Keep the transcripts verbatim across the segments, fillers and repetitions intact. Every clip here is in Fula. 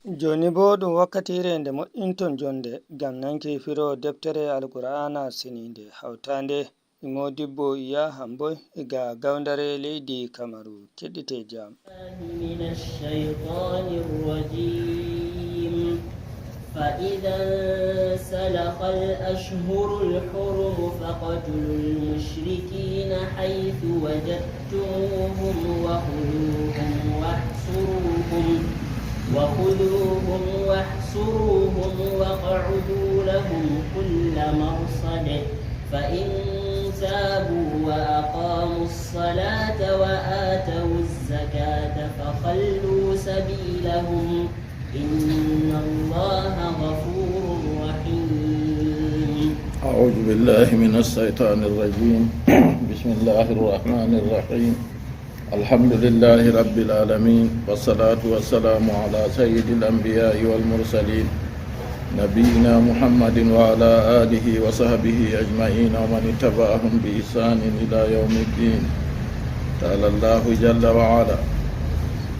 Jooni boo ɗum wakkatiire nde moƴƴinton jonde ngam nanki firo deftere Alqur'aana Seniinde, hawtaande e moodibbo Yaa Hamboy ga Gawndare leydi Kamaru. Keɗɗitee jam. من الشيطان الرجيم. فإذا انسلخ الأشهر الحرم فاقتلوا المشركين حيث وجدتموهم وخذوهم واحصروهم، وخذوهم واحصروهم واقعدوا لهم كل مرصد. فإن تابوا وأقاموا الصلاة وآتوا الزكاة فخلوا سبيلهم، إن الله غفور رحيم. أعوذ بالله من الشيطان الرجيم. بسم الله الرحمن الرحيم. الحمد لله رب العالمين، والصلاة والسلام على سيد الأنبياء والمرسلين، نبينا محمد وعلى آله وصحبه أجمعين ومن اتبعهم بإحسان إلى يوم الدين. قال الله جل وعلا: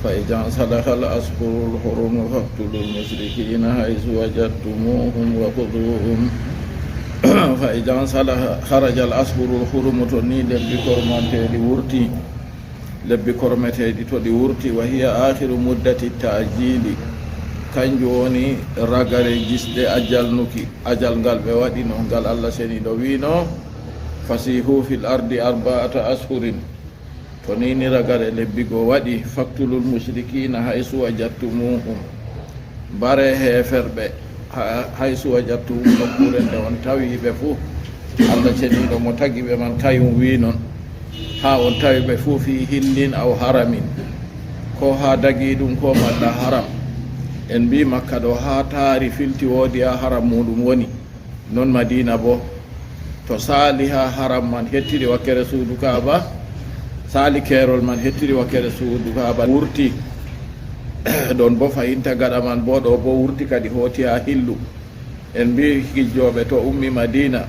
فإذا انسلخ الأشهر الحرم فاقتلوا المشركين حيث وجدتموهم وخذوهم. فإذا انسلخ، خرج الأشهر الحرم, to ni lebbi kormanteeɗi wurti, lebbi kormeteeɗi to ɗi wurti, وهي آخر مدة التعجيل, kanjum woni ragare gisɗe ajalnuki, ajal ngal ɓe waɗino, ngal Allah Seniiɗo wiino: فسيحوا في الأرض أربعة أشهر. To ni ni ragare lebbi goo waɗi, فاقتلوا المشركين حيث وجدتموهم. Mbare heeferɓe ha-, حيث وجدتموهم, nokkuure nde on tawi ɓe fuu. Allah Ceniiɗo mo tagi ɓe man kayum wi'i non. Haa on tawi ɓe fuu, في حل أو حرم. Ko haa dagiiɗum ko malla haram. En mbii Makka ɗo haa taari filti woodi haa haram muuɗum woni. Non Madiina boo. To saali haa haram man hettiri wakkere suudu Kaaba, saali keerol man hettiri wakkere suudu Kaaba wurti. Ɗon boo fahinta gaɗa man boo, ɗo boo wurti kadi hooti haa hillu. En mbii gijjooɓe to ummi Madiina,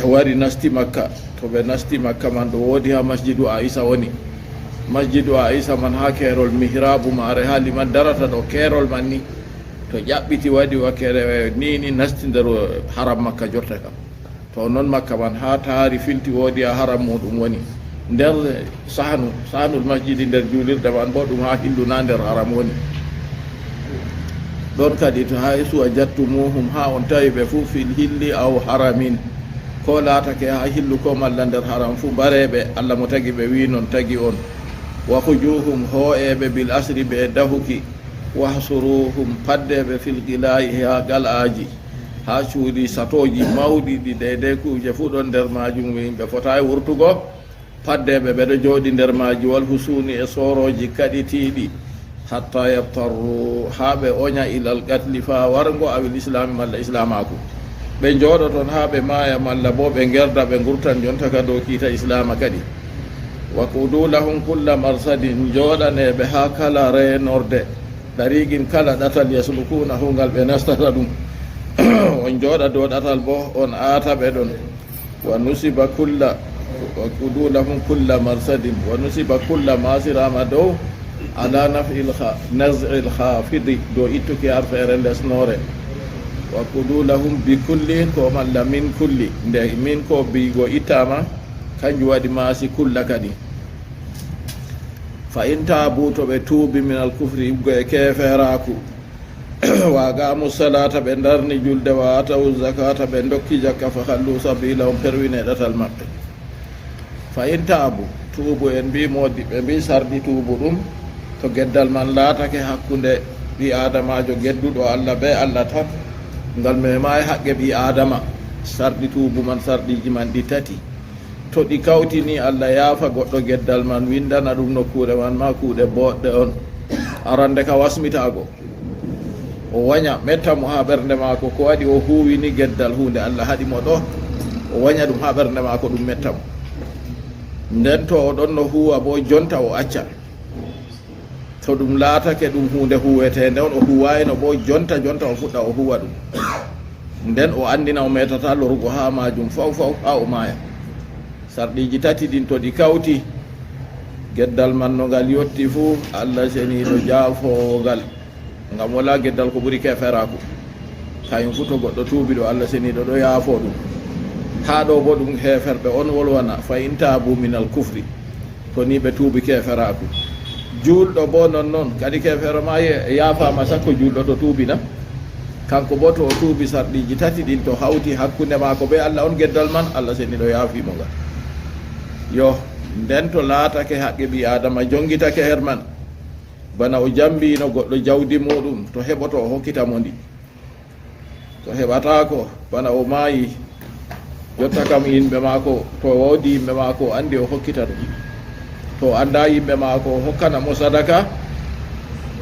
wari nasti Makka. To ɓe nasti Makka man, ɗo woodi haa Masjidu Aa'isa woni. Masjidu Aa'isa man haa keerol mihraabu maare, haa liman darata ɗo keerol man ni. To ƴaɓɓiti waɗi wakkere ni ni nasti nder haram Makka jotta kam. To non Makka man haa taari filti woodi haa haram muuɗum woni. Nder sahnu, sahnul masjidi, nder juulirde man boo ɗum haa hillu naa nder haram woni. Ɗon kadi to حيث وجدتموهم, haa on tawi ɓe fuu, في حل أو حرم. Ko laatake haa hillu ko malla nder haram fuu, mbaree ɓe, Allah mo tagi ɓe wi'i non tagi on. وخذوهم, hoo'ee ɓe, بالأسر, bee dahuki. واحصروهم, paddee ɓe, في القلاع, haa qalaaji, haa cuuɗi satooji mawɗi ɗi deydey kuuje fuu ɗon nder maajum, yimɓe fotaay wurtugo. Paddee ɓe, ɓe ɗo jooɗi nder maaji, والحصون, e soorooji kaɗitiiɗi. حتى يضطروا, haa ɓe onya, إلى القتال, faa wargo, أو الإسلام, malla islaamaaku. Ɓe njooɗo ton haa ɓe maaya, malla boo ɓe ngerda, ɓe ngurtan jonta ka dow kiita islaama kadi. واقعدوا لهم كل مرصد, njooɗanee ɓe haa kala reenorde. طريق, kala ɗatal, يسلكونه, ngal ɓe nastata ɗum. On njooɗa dow ɗatal boo, on aata ɓe ɗon. ونصب كل، واقعدوا لهم كل مرصد. ونصب كل, maasiraama dow, على نفع الخ-، نزع الخافض, dow ittuki harfeere lesnoore. واقعدوا لهم بكل, ko malla من كل, nde من ko bi go ittaama, kanjum waɗi maasi كل kadi. فإن تابوا, to ɓe tuubi, من الكفر, iggo e keeferaaku, وأقاموا الصلاة, ɓe ndarni julde, وآتوا الزكاة, ɓe ndokki jakka, فخلوا سبيلهم, perwinee ɗatal maɓɓe. فإن تابوا, tuubu, en mbii moodi, ɓe mbii sarɗi tuubu ɗum, to geddal man laatake hakkunde ɓii aadamaajo gedduɗo Allah bee Allah tan, ngal memaay haqqe ɓii aadama, sarɗi tuubu man, sarɗiiji man ɗi tati. To ɗi kawti ni, Allah yaafa goɗɗo geddal man, winndana ɗum nokkuure man, maa kuuɗe booɗɗe on. Arande ka wasmitaago. O wanya, metta mo haa ɓernde maako, ko waɗi o huuwi ni geddal, huunde Allah haɗi mo ɗo, o wanya ɗum haa ɓernde maako, ɗum metta mo. Nden to o ɗonno huuwa boo, jonta o acca. To ɗum laatake ɗum huunde huuweteende on, o huuwaayno boo, jonta, jonta o fuɗɗa o huuwa ɗum. Nden o anndina o meetataa lorugo haa maajum faw faw haa o maaya. Sarɗiiji tati ɗin to ɗi kawti, geddal man no ngal yotti fuu, Allah Ceniiɗo jaafoowo ngal. Ngam walaa geddal ko ɓuri keeferaaku. Kañum fuu to goɗɗo tuubi ɗo, Allah Seniiɗo ɗo yaafoo ɗum. Haa ɗo boo ɗum heeferɓe on wolwana, "Fa in taabu minal kufri." To ni ɓe tuubi keeferaaku. Juulɗo boo non non, kadi keefeero maa ye-, yaafaama sakko juulɗo to tuubi na? Kanko boo to o tuubi sarɗiiji tati ɗin to hawti hakkunde maako bee Allah on geddal man, Allah Seniiɗo yaafii mo ngal. Yo, nden to laatake haqqe ɓii Aadama jongitake her man, bana o jambiino goɗɗo jawdi muuɗum, to heɓoto o hokkita mo ndi. To heɓataako, bana o maayi, jotta kam yimɓe maako, to woodi yimɓe maako, o anndi o hokkita ɗum. To o anndaa yimɓe maako, o hokkana mo sadaka,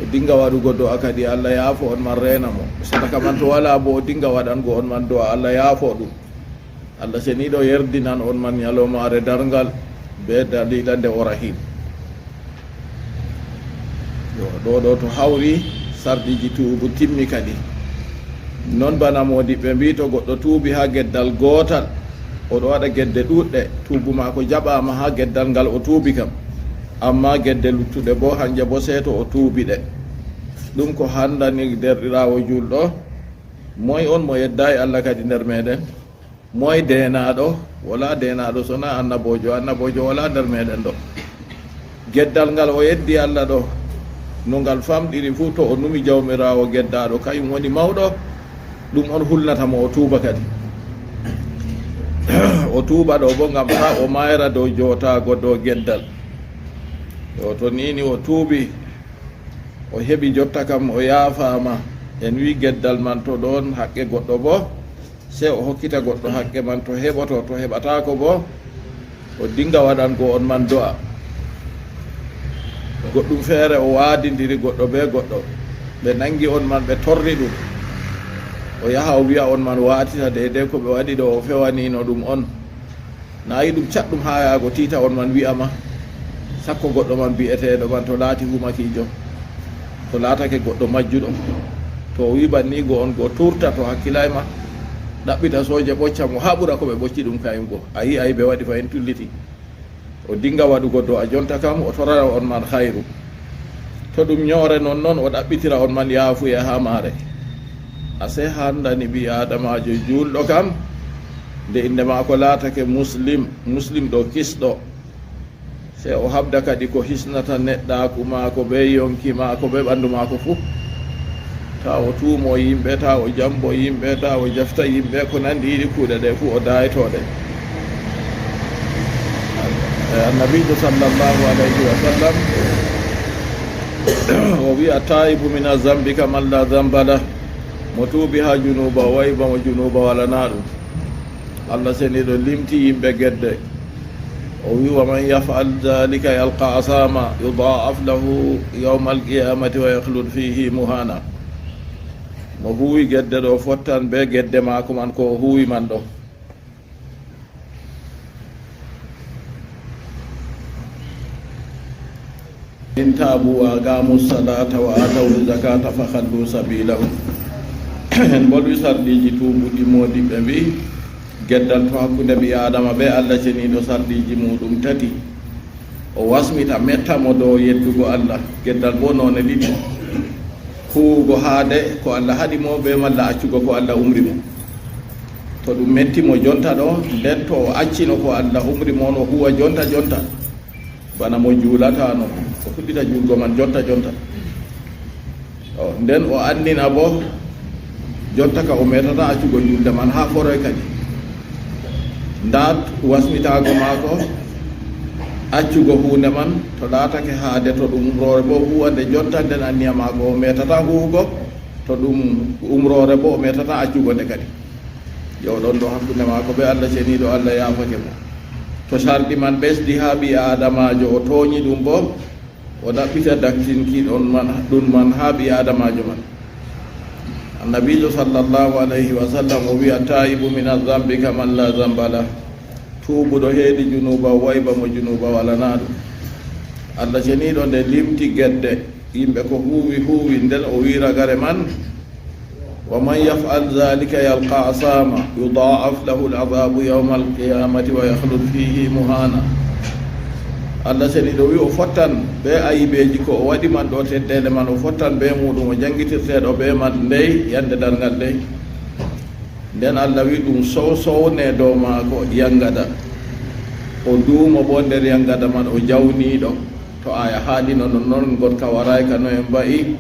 o dinga waɗugo do'a kadi, Allah yaafo on man, reena mo. Sadaka man to walaa boo, o dinga waɗango on man do'a, Allah yaafo ɗum. Allah Seniiɗo yerdinan on man nyaloomaare darngal bee daliila nde o rahi. Yo, ɗo ɗo to hawri, sarɗiiji tuubu timmi kadi. Non bana moodiɓɓe mbi'i, to goɗɗo tuubi haa geddal gootal, o ɗo waɗa gedde ɗuuɗɗe, tuubu maako jaɓaama haa geddal ngal o tuubi kam. Ammaa gedde luttuɗe boo, hanje boo, sey to o tuubi ɗe. Ɗum ko handani deerɗiraawo juulɗo. Moy on mo yeddaay Allah kadi nder meeɗen? Moy deenaaɗo? Walaa deenaaɗo, sonaa annaboojo. Annaboojo walaa nder meeɗen ɗo. Geddal ngal o yeddi Allah ɗo, no ngal famɗiri fuu, to o numi Jawmiraawo geddaaɗo, kañum woni mawɗo, ɗum on hulnata mo o tuuba kadi. O tuuba ɗo boo ngam taa o mayra dow jootaago dow geddal. Yo, to ni ni o tuubi, o heɓi jotta kam, o yaafaama. En wi'i geddal man to ɗon haqqe goɗɗo boo, sey o hokkita goɗɗo haqqe man to heɓoto, to heɓataako boo, o dinga waɗango on man do'a. Goɗɗum feere o waadindiri goɗɗo bee goɗɗo, ɓe naŋgi on man, ɓe torri ɗum. O yaha o wi'a on man waatita deydey ko ɓe waɗi ɗo, o fewanino ɗum on. Na yiɗum caɗɗum haa yaago tiita on man wi'a ma, sakko goɗɗo man bi'eteeɗo man to laati humakiijo, to laatake goɗɗo majjuɗo, to o wi'i banni go on go turta to hakkilaay ma, ɗaɓɓita sooje ɓocca mo haa ɓura ko ɓe ɓocci ɗum kayum go. A yi'ay ɓe waɗi fahin tulliti. O dinga waɗugo do'a jonta kam, o torara on man hayru. To ɗum nyoore non non, o ɗaɓɓitira on man yaafuye haa maare. A sey handani ɓii Aadamaajo juulɗo kam, nde innde maako laatake Muslim, Muslim ɗo kisɗo. Sey o haɓda kadi ko hisnata neɗɗaaku maako bee yonki maako bee ɓandu maako fuu. Taa o tuumo yimɓe, taa o jambo yimɓe, taa o jafta yimɓe, ko nandi ɗi kuuɗe ɗe fuu o daayto ɗe. E, Annabiijo sallallahu alayhi wa sallam o wi'a, "Taa'ibu mina zambi kaman laa zamba lah." Mo tuubi haa junuuba, o wa'i bamo junuuba walanaa ɗum. Allah Seniiɗo limti yimɓe gedde. O wi'i, "Wa man yaf'al dhalika yalqa asama, yudha'af lahu yawmal qiyamati wa yakhlud fihi muhana." Mo huuwi gedde ɗo fottan bee gedde maako man ko o huuwi man ɗo. "In taabu wa aqamu salata wa atawu zakata fa khallu sabilahum." En mbolwi sarɗiiji tuubuɗi, moodiɓɓe mbi'i, geddal to hakkunde ɓii Aadama bee Allah Ceniiɗo, sarɗiiji muuɗum tati. O wasmita, metta mo dow yeddugo Allah. Geddal boo noone ɗiɗi. Huuwugo haade ko Allah haɗi mo bee malla accugo ko Allah umri mo. To ɗum metti mo jonta ɗo, nden to o accino ko Allah umri mo on o huuwa jonta jonta, bana mo juulataano, o fuɗɗita juulgo man jonta jonta. O, nden o annina boo, jonta ka o meetata accugo juulde man haa foroy kadi. Ndaa wasmitaago maako, accugo huunde man, to laatake haade to ɗum umroore boo huuwa nde jonta, nden anniya maako o meetata huuwugo, to ɗum umroore boo o meetata accugo nde kadi. Yo, ɗon ɗo hakkunde maako bee Allah Ceniiɗo, Allah yaafake mo. To sarɗi man ɓesdi haa ɓii Aadamaajo, o tooñi ɗum boo, o ɗaɓɓita daktinki ɗon man, ɗum man haa ɓii Aadamaajo man. Annabiijo sallallahu alayhi wa sallam o wi'a, "Taa'ibu mina zambi kaman laa zamba lah." Tuubuɗo heedi junuuba, o wa'i bamo junuuba walanaa ɗum. Allah Ceniiɗo nde limti gedde yimɓe ko huuwi huuwi, nden o wi'i ragare man, "Wa man yaf'al dhalika yalqa asama, yudha'af lahu al-'adhabu yawmal qiyamati wa yakhlud fihi muhana." Allah seniiɗo wi o fottan bee ayibeeji ko o waɗi man ɗo teddeele man, o fottan bee muuɗum, o janngitirteeɗo bee man ndey yannde darngal ndey. Nden Allah wi ɗum sow sowne dow maako yangada. O duumo boo nder yangada man o jawniiɗo. To aya haalino nonnon, ngoɗka waraay ka no en mba'i.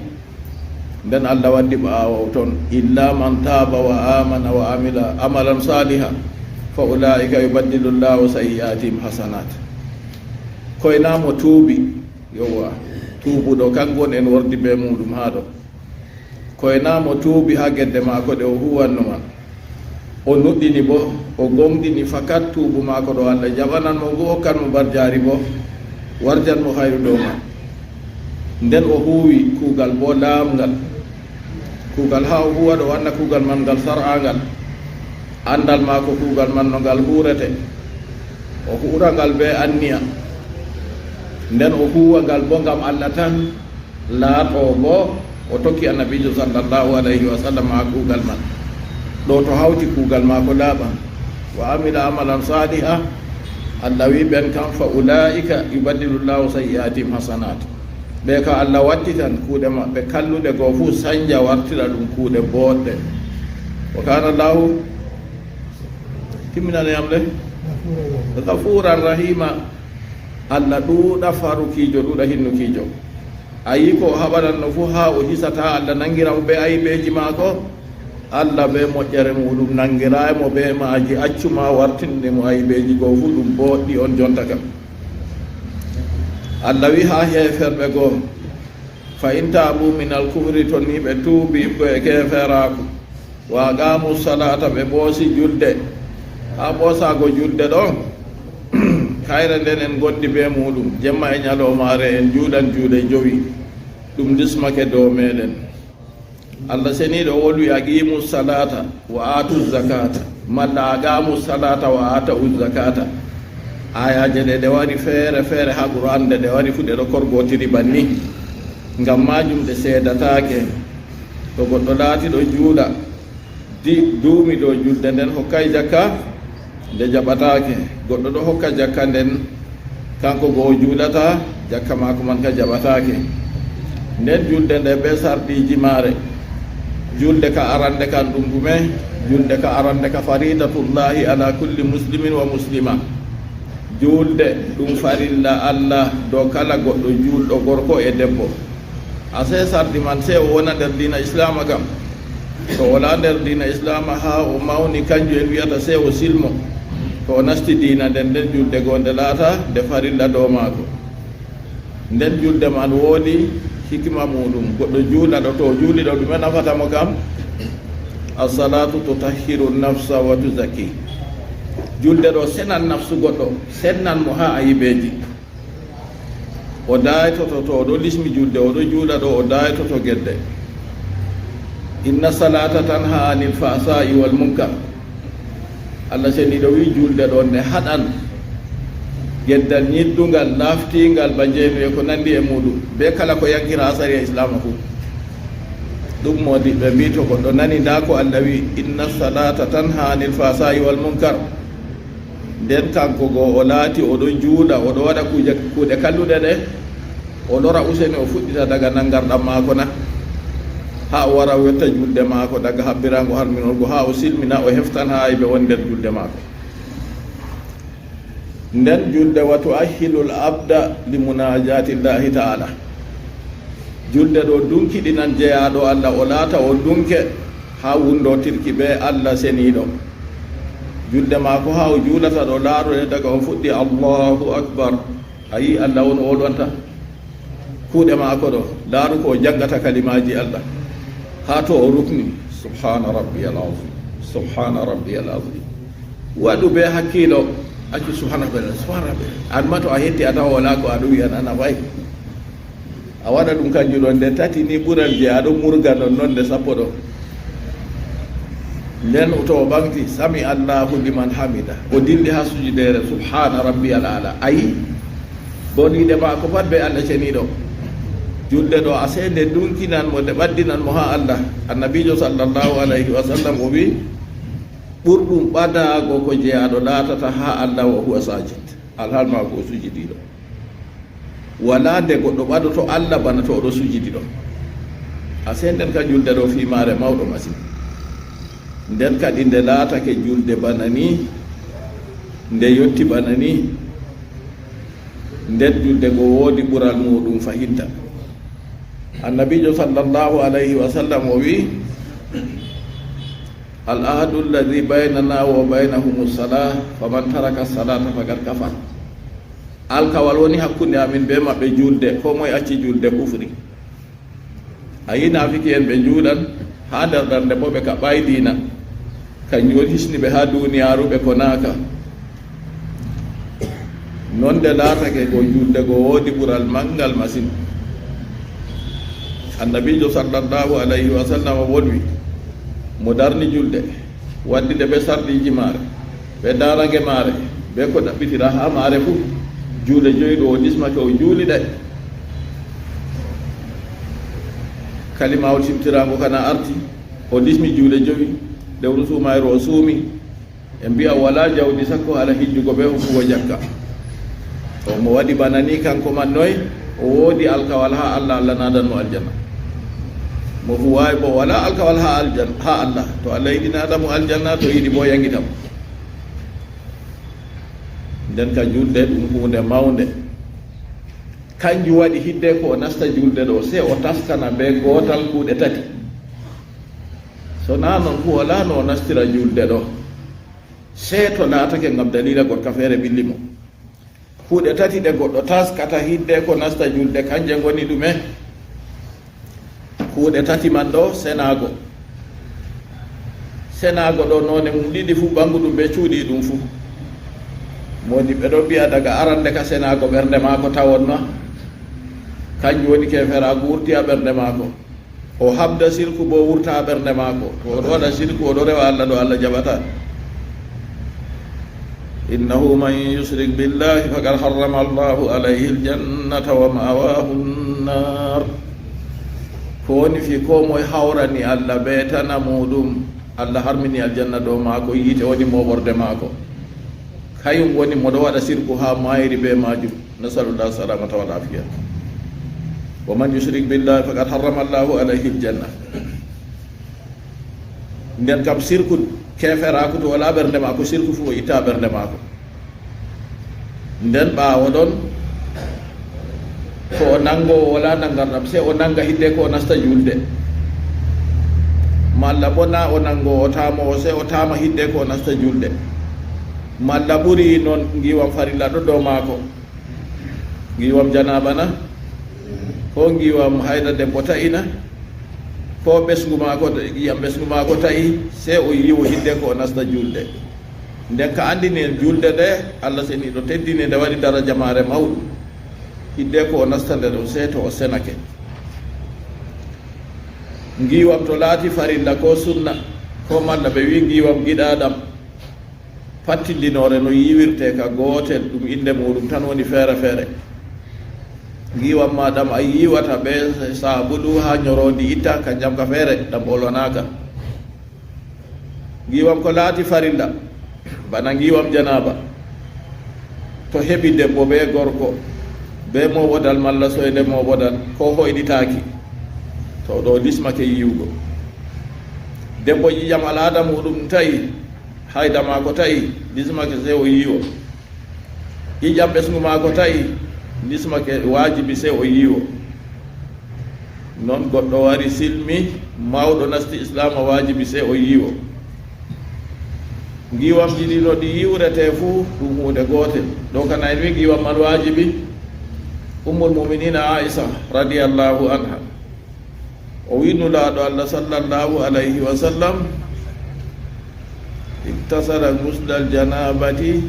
Nden Allah waddi ɓaawo ton, "Illa man taaba wa amana wa amila amalan saliha, fa ulaika yubaddilu Allahu sayyi'atihim hasanat." Koyna mo tuubi, yowwa, tuubuɗo, kanko on en wordi bee muuɗum haa ɗo. Koyna mo tuubi haa gedde maako ɗe o huwanno man. O nuɗɗini boo, o gomɗini fakat tuubu maako ɗo Allah jaɓanan mo ngu, okkan mo barjaari boo, warjan mo hayru dow man. Nden o huuwi kuugal boo laaɓngal. Kuugal haa o huuwa ɗo, o annda kuugal man ngal sar'aangal. Anndal maako kuugal man no ngal huurete. O huura ngal bee anniya. Nden o huuwa ngal boo ngam Allah tan. Laato boo o tokki Annabiijo sallallahu alayhi wa sallam haa kuugal man. Ɗo to hawti kuugal maako laaɓan. Wa amila amalan saliha, Allah wi ɓen kam, "Fa ulaika yubaddilu Allahu sayyi'atihim hasanat." Ɓe ka Allah wattitan kuuɗe maɓɓe kalluɗe goo fuu sanja wartira ɗum kuuɗe booɗɗe. Wa kana Allahu, timminanee yam le? Ghafuran rahima. Allah ɗuuɗa farukiijo, ɗuuɗa hinnukiijo. A yi ko o haɓananno fuu haa o hisata Allah nangira mo bee ayibeeji maako? Allah bee moƴƴere muuɗum nangiraay mo bee maaji, accu ma wartinde mo ayibeeji goo fuu ɗum booɗɗi on jonta kam. Allah wi haa heeferɓe goo, "Fa in taabu min al kufri," to ni ɓe tuubi ko e keeferaaku, "wa aqamu salata," ɓe ɓoosi julde. Haa ɓoosaago julde ɗo, kayre nden en ngondi bee muuɗum, jemma e nyaloomaare en juulan juuɗe jowi, ɗum dismake dow meeɗen. Allah seniiɗo wolwi, "Aqimu salata wa atu zakata," malla "Aqamu salata wa atau zakata." Ayaaje ɗe, ɗe wari feere feere haa Qur'an, nde ɗe wari fuu ɗe ɗo korgotiri banni. Ngam maajum ɗe seedataake. To goɗɗo laatiɗo juula, di-, duumi dow julde nden hokkay jakka, nde jaɓataake. Goɗɗo ɗo hokka jakka nden, kanko go o juulata, jakka maako man ka jaɓataake. Nden julde nde bee sarɗiiji maare. Julde ka arande kan ɗum ɗume? Julde ka arande ka faridatullahi ala kulli muslimin wa muslima. Julde ɗum farilla Allah dow kala goɗɗo juulɗo gorko e debbo. A sey sarɗi man, sey o wona nder diina Islaama kam. To o walaa nder diina Islaama haa o mawni, kanjum en wi'ata sey o silmo. To o nasti diina nden, nden julde goo nde laata nde farilla dow maako. Nden julde man woodi hikima muuɗum. Goɗɗo juula ɗo, to o juuli ɗo, ɗume nafata mo kam? As-salatu tutahhiru nafsa wa tuzakki. Julde ɗo senan nafsu goɗɗo, sennan mo haa ayibeeji. O daaytoto to o ɗo lismi julde, o ɗo juula ɗo, o daaytoto gedde. Inna salata tanha anil fahsai wal munkar. Allah seniiɗo wi julde ɗo nde haɗan geddal nyiddungal, laftingal, ba njeenu e ko nandi e muuɗum, be kala ko yankira asariya Islaama fuu. Ɗum moodiɓɓe mbii to goɗɗo nani ndaa ko Allah wi, "Inna salata tanha anil fahsai wal munkar." Nden kanko go o laati o ɗo juula, o ɗo waɗa kuuje, kuuɗe kalluɗe ɗe, o lora useni o fuɗɗita daga nangarɗam maako na? Haa o wara o yotta julde maako daga habbirango harminolgo, haa o silmina, o heftan haa aybe woni nder julde maako. Nden julde wa tu'ahhilul abda li munajatillahi ta'ala. Julde ɗo dunkiɗinan jeyaaɗo Allah, o laata o dunke haa wundotirki be Allah seniiɗo. Julde maako haa o juulata ɗo, laaru ɗe daga o fuɗɗi Allahu Akbar. A yi Allah on o wolwanta? Kuuɗe maako ɗo, laaru ko o jangata kalimaaji Allah. Haa to o rukni, "Subhana rabbiyal azim, subhana rabbiyal azim." Waɗu be hakkiilo, accu "Subhana rabbiyal, subhana rabbiyal." An ma to a hetti a tawa wala ko a ɗo wi'a nana fay. A waɗa ɗum kanjum ɗon nde tati ni ɓuran je a ɗo murga non non nde sappo ɗo. Nden to o ɓaŋgti, "Sami Allahu liman hamida." O dilli haa sujudeere, "Subhana rabbiyal ala." Ayi, boniiɗe maako pat be Allah ceniiɗo. Julde ɗo a sey nde dunkinan mo, nde ɓaddinan mo haa Allah. Annabiijo sallallahu alayhi wa sallam o wi, "Ɓurɗum ɓadaago ko jeyaaɗo laatata haa Allah wa huwa sajid." Alhaal maako o sujidiiɗo. Walaa nde goɗɗo ɓadoto Allah bana to oɗo sujidi ɗo. A sey nden ka julde ɗo fii maare mawɗo masin. Nden kadi nde laatake julde bana ni, nde yotti bana ni, nden julde ngo woodi ɓural muuɗum fahinta. Annabiijo sallallahu alayhi wa sallam o wi'i, "Al ahdu alladhi baynana wa baynahum as-salah, faman taraka as-salata faqad kafar." Alkawal woni hakkunde amin bee maɓɓe, julde. Koo moye acci julde, kufri. A yi'i naafiki'en ɓe njuulan, haa nder ɓernde boo ɓe kaɓɓaay diina. Kanjum woni hisni ɓe haa duuniyaaru, ɓe konaaka. Non nde laatake, go julde go woodi ɓural manngal masin. Annabiijo sallallahu alayhi wa sallam wolwi, mo darni julde, waddi nde bee sarɗiiji maare, bee daarange maare, bee ko ɗaɓɓitira haa maare fuu, juuɗe jowi ɗo o dismake, o juuli ɗe. Kalimawol simtiraango kana arti, o dismi juuɗe jowi, lewru suumayru o suumi. En mbi'a walaa jawdi sakko haala hijjugo bee hokkugo jakka. To mo waɗi bana ni, kanko man noy? O woodi alkawal haa Allah, Allah naadan mo aljanna. Mo huwaay boo walaa alkawal haa aljan-, haa Allah. To Allah yiɗi naada mo aljanna, to yiɗi boo yaŋgita mo. Nden ka julde ɗum huunde mawnde. Kanjum waɗi hidde ko o nasta julde ɗo, sey o taskana bee gootal kuuɗe tati. So naa non fuu, walaa no o nastira julde ɗo. Sey to laatake ngam daliila goɗka feere ɓilli mo. Kuuɗe tati ɗe goɗɗo taskata hidde ko nasta julde, kanje ngoni ɗume? Kuuɗe tati man ɗo, senaago. Senaago ɗo noone mum ɗiɗi fuu, ɓannguɗum bee cuuɗiiɗum fuu. Moni ɓe ɗo mbi'a daga arande ka senaago ɓernde maako tawonno. Kanjum woni keeferaagu wurti haa ɓernde maako. O habda sirku boo wurta haa ɓernde maako. To o ɗo waɗa sirku, o ɗo rewa Allah ɗo Allah jaɓata. "Innahu man yushrik billahi faqad harrama Allahu alayhi al-jannata wa ma'wahu an-nar." Ko woni fii koo moye hawrani Allah bee tana muuɗum, Allah harmini aljanna dow maako, yiite woni mooɓorde maako. Kayum woni mo ɗo waɗa sirku haa maayri bee maajum. Nasalullah salamata wal afiya. "Wa man yushrik billahi faqad harrama Allahu alayhi al-janna." Nden kam sirku, keeferaaku to walaa ɓernde maako, sirku fuu o itta ɓernde maako. Nden ɓaawo ɗon, ko o nanngo, o walaa nanngarɗam, sey o nannga hidde ko o nasta julde. Malla boo naa o nanngo, o taamo, o sey o taama hidde ko o nasta julde. Malla ɓuri non ngiwam farilla ɗo dow maako. Ngiwam janaaba na? Koo ngiwam hayda debbo ta'i na? Koo ɓesngu maako, ƴiiƴam ɓesngu maako ta'i, sey o yiiwo hidde ko o nasta julde. Nden ka anndini en julde nde, Allah seniiɗo teddini nde, waɗi daraja maare mawɗum. Hidde ko o nasta nde ɗon, sey to o senake. Ngiwam to laati farilla koo sunna, koo malla ɓe wi'i ngiwam giɗaaɗam, pattindinoore no yiiwirtee ka gootel, ɗum innde muuɗum tan woni feere-feere. Ngiwam ma ɗam a yiiwata bee saabulu haa nyoroondi itta, kanjam ka feere, ɗam ɓolwanaaka. Ngiwam ko laati farilla, bana ngiwam janaaba. To heɓi debbo bee gorko, bee mooɓodal malla soyde mooɓodal, koo hoyɗitaaki, to ɗo lismake yiiwugo. Debbo ƴiiƴam al'aada muuɗum ta'i, hayda maako ta'i, lismake sey o yiiwo. Ƴiiƴam ɓesngu maako ta'i, lismake, waajibi sey o yiiwo. Non goɗɗo wari silmi, mawɗo nasti Islaama, waajibi sey o yiiwo. Ngiwamji ɗiɗo ɗi yiiwretee fuu, ɗum huunde gootel. Ɗo kana en wi ngiwam man waajibi. Ummul Mu'miniina Aa'isa, radiyallaahu anha, o wi Nulaaɗo Allah, sallallaahu alayhi wa sallam, iktasara guslal janaabati,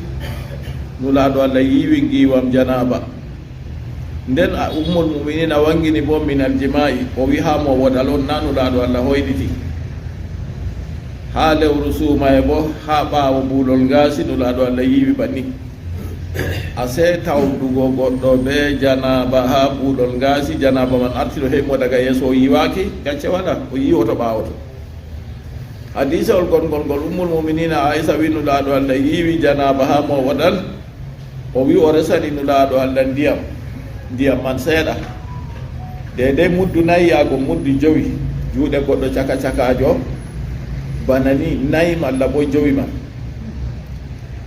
Nulaaɗo Allah yiiwi ngiwam janaaba. Nden a Ummul Mu'miniina wanngini bo minal jimaa'i, o wi haa mooɓodal on na Nulaaɗo Allah hoyɗiti. Haa lewru suumaye bo, haa ɓaawo buulol ngaasi, Nulaaɗo Allah yiiwi banni. Asee tawdugo goɗɗo bee janaaba haa buulol ngaasi, janaaba man arti ɗo heɓi mo daga yeeso, o yiiwaaki, gacce waɗa, o yiiwoto ɓaawoto. Hadiisawol gonngol ngol, Ummul Mu'miniina Aa'isa wi Nulaaɗo Allah yiiwi janaaba haa mooɓodal, o wi o resani Nulaaɗo Allah ndiyam. Ndiyam man seeɗa, deydey muddu nayi yaago muddu jowi, juuɗe goɗɗo caka-cakaajo, bana ni, nayi malla boo jowi man.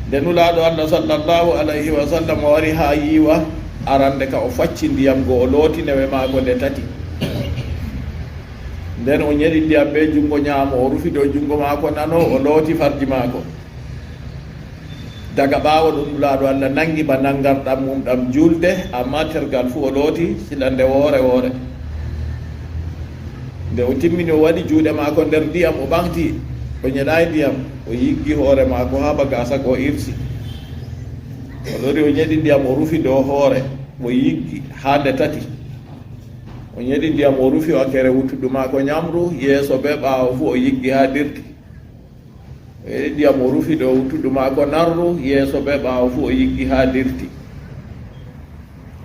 Nde Nulaaɗo Allah, sallallahu alayhi wa sallam, o wari haa yiiwa, arande ka o facci ndiyam go, o looti newe maako nde tati. Nden o nyeɗi ndiyam bee juŋngo nyaamo, o rufi dow juŋngo maako nano, o looti farji maako. Daga ɓaawo ɗon, Nulaaɗo Allah naŋgi ba naŋngarɗam mum ɗam juulde, ammaa tergal fuu o looti silande woore woore. Nde o timmini, o waɗi juuɗe maako nder ndiyam, o ɓaŋgti, o nyeɗaay ndiyam, o yiggi hoore maako haa ba gaasa go irsi. O lori, o nyeɗi ndiyam, o rufi dow hoore, o yiggi haa nde tati. O nyeɗi ndiyam, o rufi wakkere wuttudu maako nyamru, yeeso bee ɓaawo fuu o yiggi haa dirti. O yeɗi ndiyam, o rufi dow wuttudu maako narru, yeeso bee ɓaawo fuu o yiggi haa dirti.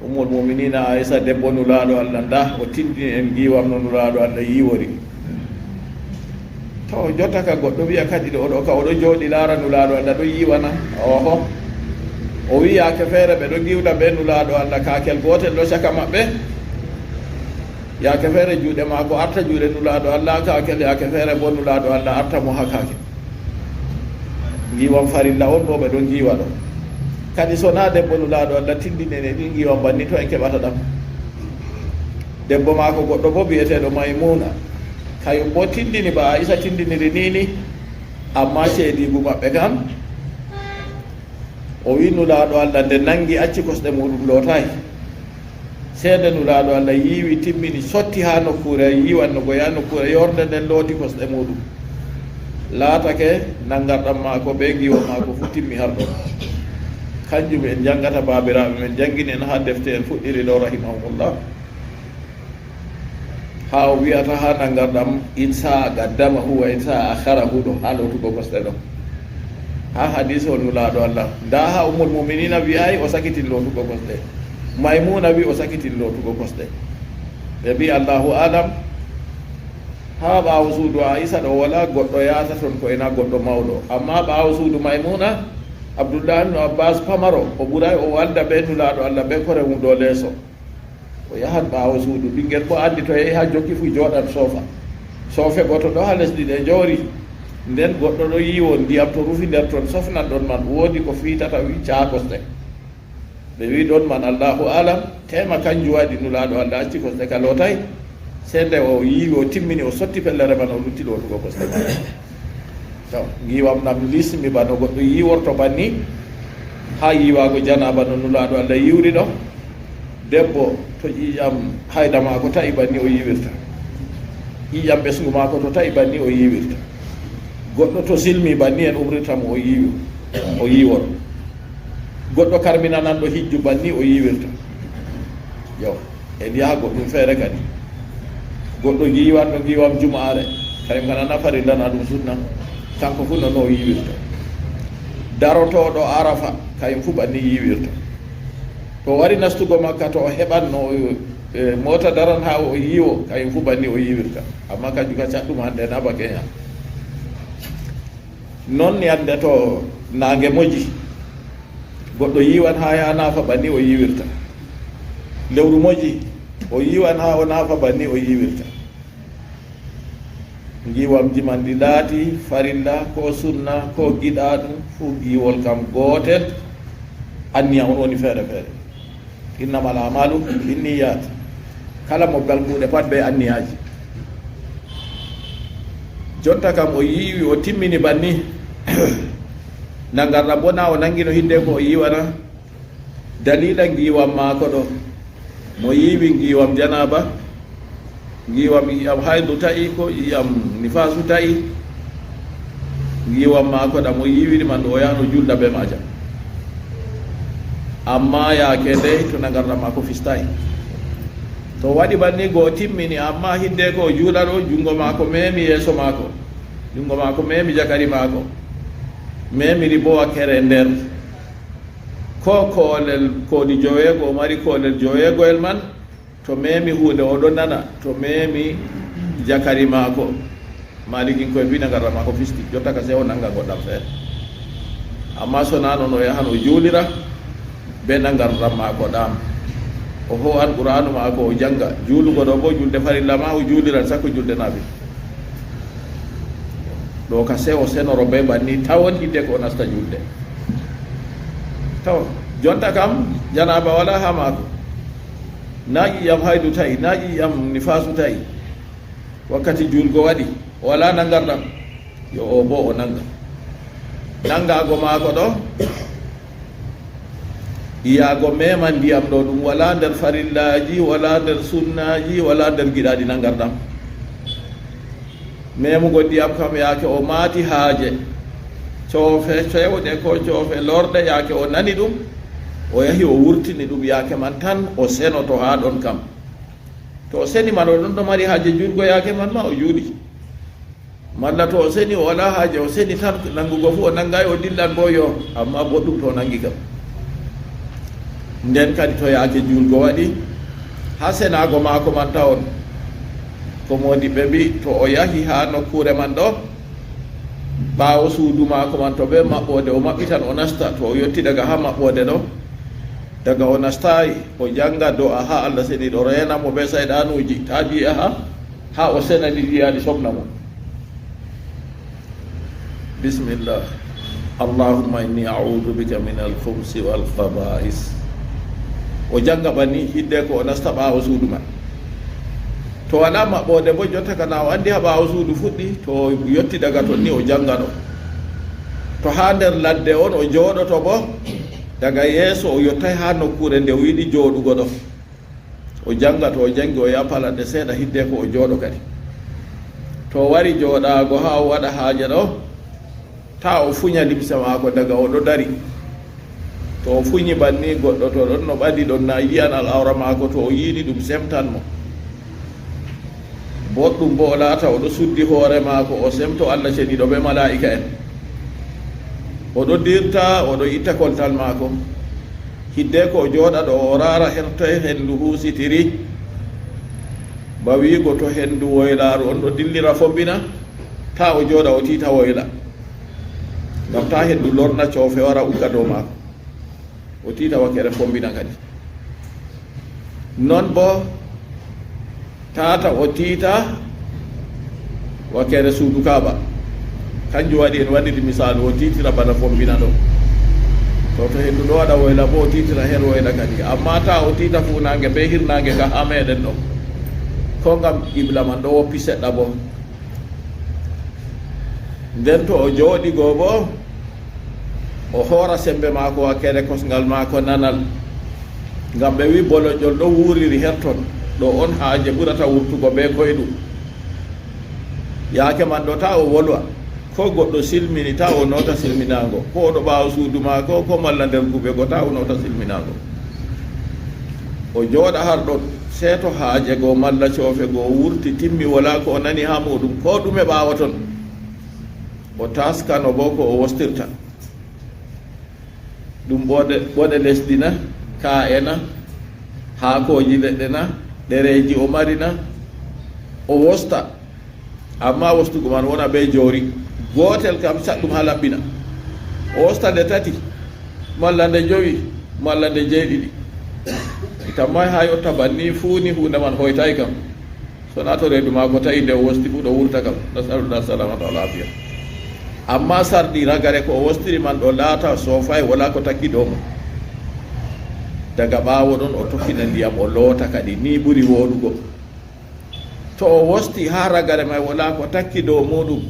Ummul Mu'miniina Aisha, debbo Nulaaɗo Allah, ndaa, o tindini en ngiiwam no Nulaaɗo Allah yiiwori. To, jotta ka goɗɗo wi'a kadi ɗo, ɗo ka o ɗo jooɗi laara Nulaaɗo Allah ɗo yiiwana. Oho. O wi'i yaake feere ɓe ɗo ngiwda bee Nulaaɗo Allah, kaakel gootel ɗo caka maɓɓe. Yaake feere juuɗe maako arta juuɗe Nulaaɗo Allah haa kaakel, yaake feere boo Nulaaɗo Allah arta mo haa kaakel. Ngiiwam farilla on boo ɓe ɗon ngiiwa ɗo. Kadi sonaa debbo Nulaaɗo Allah tindini en e ɗi ngiiwam banni, to en keɓata ɗam. Debbo maako goɗɗo boo bi'eteeɗo Maymuna. Kayum boo tindini ba Aisha tindiniri ni ni, ammaa ceediigu maɓɓe kam, o wi'i Nulaaɗo Allah nde naŋgi acci kosɗe muuɗum lootaay. Seede Nulaaɗo Allah yiiwi, timmini, sotti haa nokkuure yiiwanno go, yaa nokkuure yoornde nden looti kosɗe muuɗum. Laatake naŋngarɗam maako bee ngiiwa maako fuu timmi har ɗon. Kanjum en jaŋngata, baabiraaɓe men jaŋngini en haa defte en fuɗɗiri ɗo, rahimahumullah. Haa o wi'ata haa naŋngarɗam, in sa'a qaddamahu wa in sa'a akhkharahu ɗo, haa lootugo kosɗe ɗo. Haa hadiisewol Nulaaɗo Allah. Ndaa haa Ummul Mu'miniina wi'aay o sakitin lootugo kosɗe. Maymuna wi'i o sakitin lootugo kosɗe. Ɓe mbi'i, Allahu a'lam, haa ɓaawo suudu Aisha ɗo walaa goɗɗo yaata ton ko ena goɗɗo mawɗo. Ammaa ɓaawo suudu Maymuna, Abdullahi ibnu Abbas pamaro, o ɓuraay o walda bee Nulaaɗo Allah bee kore mum dow leeso. O yahan ɓaawo suudu, ɓiŋngel boo anndi to yehi haa jokki fuu jooɗan soofa. Soofe gooto ɗo haa lesdi ɗe njoori. Nden goɗɗo ɗo yiiwo ndiyam to rufi nder ton, sofnan ɗon man, woodi ko fiitata, wi'i caa kosɗe. Ɓe wi'i ɗon man, Allahu a'lam, teema kanjum waɗi Nulaaɗo Allah acci kosɗe ka lootaay. Sey nde o yiiwi, o timmini, o sotti pellere man, o lutti lootugo kosɗe man. To, ngiiwam ɗam lismi bano goɗɗo yiiworto banni, haa yiiwaago janaaba no Nulaaɗo Allah yiiwri ɗo. Debbo, to ƴiiƴam hayda maako ta'i banni, o yiiwirta. Ƴiiƴam ɓesngu maako to ta'i banni, o yiiwirta. Goɗɗo to silmi banni, en umrita mo o yiiwi, o yiiwor. Goɗɗo karminananɗo hijju banni, o yiiwirta. Yo. En yaha goɗɗum feere kadi. Goɗɗo ngiiwanɗo ngiiwam juma'aare, kayum kana na farilla na ɗum sunna, kanko fuu non o yiiwirta. Darotooɗo Arafa, kayum fuu banni yiiwirta. To o wari nastugo Makka, to o heɓan no, e, moota daran haa o yiiwo, kayum fuu banni o yiiwirta. Ammaa kanjum ka caɗɗum hande na ba keenya. Non yande to naange moji, goɗɗo yiiwan haa yaa naafa banni o yiiwirta. Lewru moji, o yiiwan haa o naafa banni o yiiwirta. Ngiiwamji man ɗi laati farilla, koo sunna, koo giɗaaɗum, fuu giiwol kam gootel, anniya on woni feere feere. Innamal a'maalu binniyyaat. Kala mobgal kuuɗe pat bee anniyaaji. Jonta kam o yiiwi, o timmini banni. Nangarɗam boo na o naŋngino hiddeko o yiiwana. Daliila ngiiwam maako ɗo. Mo yiiwi ngiiwam janaaba, ngiiwam ƴiiƴam haydu ta'i, ko ƴiiƴam nifaasu ta'i, ngiiwam maako ɗam o yiiwiri man ɗo, o yahan o juulda bee maajam. Ammaa yaake ndey to nangarɗam maako fistaay. To o waɗi banni go o timmini, ammaa hiddeko o juula ɗo, juŋngo maako meemi yeeso maako, juŋngo maako meemi jakari maako, meemiri boo wakkere nder. Koo koolel, kooli joweego, o mari koolel joweego'el man, to meemi huunde, o ɗon nana, to meemi jakari maako. Maalikiŋko'en mbi'i nangarɗam maako fisti, jotta ka sey o naŋnga goɗɗam feere. Ammaa sonaa non, o yahan o juulira bee nangarɗam maako ɗam. O hoo'an Qur'aanu maako, o jannga. Juulugo ɗo boo, julde farilla ma o juuliran, sakko julde naafila. Ɗo ka sewo senoro bee banni tawon hidde ko o nasta julde. Tawon. Jonta kam, janaaba walaa haa maako. Naa ƴiiƴam haydu ta'i, naa ƴiiƴam nifaasu ta'i. Wakkati juulgo waɗi, o walaa nangarɗam. Yo o boo o nanga. Nangaago maako ɗo, yiyaago meema ndiyam ɗo, ɗum walaa nder farillaaji, walaa nder sunnaaji, walaa nder giɗaaɗi nangarɗam. Meemugo ndiyam kam yaake o maati haaje, coofe cewɗe ko coofe lorɗe, yaake o nani ɗum, o yahi o wurtini ɗum yaake man tan, o senoto haa ɗon kam. To o seni man, o ɗon ɗo mari haaje juulgo yaake man ma o juuli. Malla to o seni o walaa haaje, o seni tan, nangugo fuu o nangaay, o dillan boo yo, ammaa boɗɗum to o nangi kam. Nden kadi to yaake juulgo waɗi, haa senaago maako man tawon. Ko moodiɓɓe mbi'i, to o yahi haa nokkuure man ɗo, ɓaawo suudu maako man to bee maɓɓoode, o maɓɓitan o nasta, to o yotti daga haa maɓɓoode ɗo, daga o nastaay, o jannga do'a haa Allah seniiɗo reena mo bee sayɗanuuji, taa ji'a haa, haa o sena ɗi ji'a ɗi somna mo. Bismillah. Allahumma inni a'udhu bika min al-khubsi wal khaba'is. O jannga banni hidde ko o nasta ɓaawo suudu man. To walaa maɓɓoode boo, jotta kana o anndi haa ɓaawo suudu fuɗɗi, to o yotti daga ton ni o jannga ɗo. To haa nder ladde on o jooɗoto boo, daga yeeso o yottay haa nokkuure nde o yiɗi jooɗugo ɗo. O jannga, to o janngi o yaha palanɗe seeɗa hidde ko o jooɗo kadi. To o wari jooɗaago haa o waɗa haaje ɗo, taa o funya limse maako daga o ɗo dari. To o funyi banni goɗɗo to ɗon no ɓadi ɗon na yi'an al'awra maako, to o yiɗi ɗum semtan mo. Boɗɗum boo o laata o ɗo suddi hoore maako, o semto Allah ceniiɗo bee malaa'ika'en. O ɗo dirta, o ɗo itta koltal maako. Hidde ko o jooɗa ɗo o raara her toy hendu huusitiri. Ba wi'go to hendu woylaaru on ɗo dillira fombina, taa o jooɗa o tiita woyla. Ngam taa hendu lorna coofe wara ugga dow maako. O tiita wakkere fombina kadi. Non boo, tata o tiita wakkere suudu Kaaba. Kanjum waɗi en waɗiri misaalu, o tiitira bana fombina ɗo. To, to hendu ɗo waɗa woyla boo, o tiitira her woyla kadi. Ammaa taa o tiita fuunaange bee hirnaange ka haa meeɗen ɗo. Koo ngam qibla man ɗo woppi seɗɗa boo. Nden to o jooɗi go boo, o hoora sembe maako wakkere kosngal maako nanal. Ngam ɓe wi'i boloƴƴol ɗo wuuriri her ton, ɗo on haaje ɓurata wurtugo bee koyɗum. Yaake man ɗo taa o wolwa, koo goɗɗo silmini taa o noota silminaango, koo o ɗo ɓaawo suudu maako, koo malla nder guuɓe go taa o noota silminaango. O jooɗa har ɗon, sey to haaje go malla coofe go wurti timmi, walaa ko o nani haa muuɗum, koo ɗume ɓaawo ton. O taaskano boo ko o wostirta. Ɗum ɓoɗe, ɓoɗe lesdi na, kaa'e na, haakooji leɗɗe na, ɗereeji o mari na, o wosta. Ammaa wostugo man wona bee joori. Gootel kam, caɗɗum haa laɓɓina. O wosta nde tati, malla nde jowi, malla nde jeeɗiɗi. Tamma haa yotta banni fuuni, huunde man hoytaay kam. Sonaa to reedu maako ta'i, nde o wosti fuu ɗo wurta kam. Nasalullah salamata wal afiya. Ammaa sarɗi ragare ko o wostiri man ɗo laata, soofaay, walaa ko takki dow mum. Daga ɓaawo ɗon o tokkina ndiyam, o loota kadi. Nii ɓuri wooɗugo. To o wosti haa ragare may walaa ko takki dow muuɗum,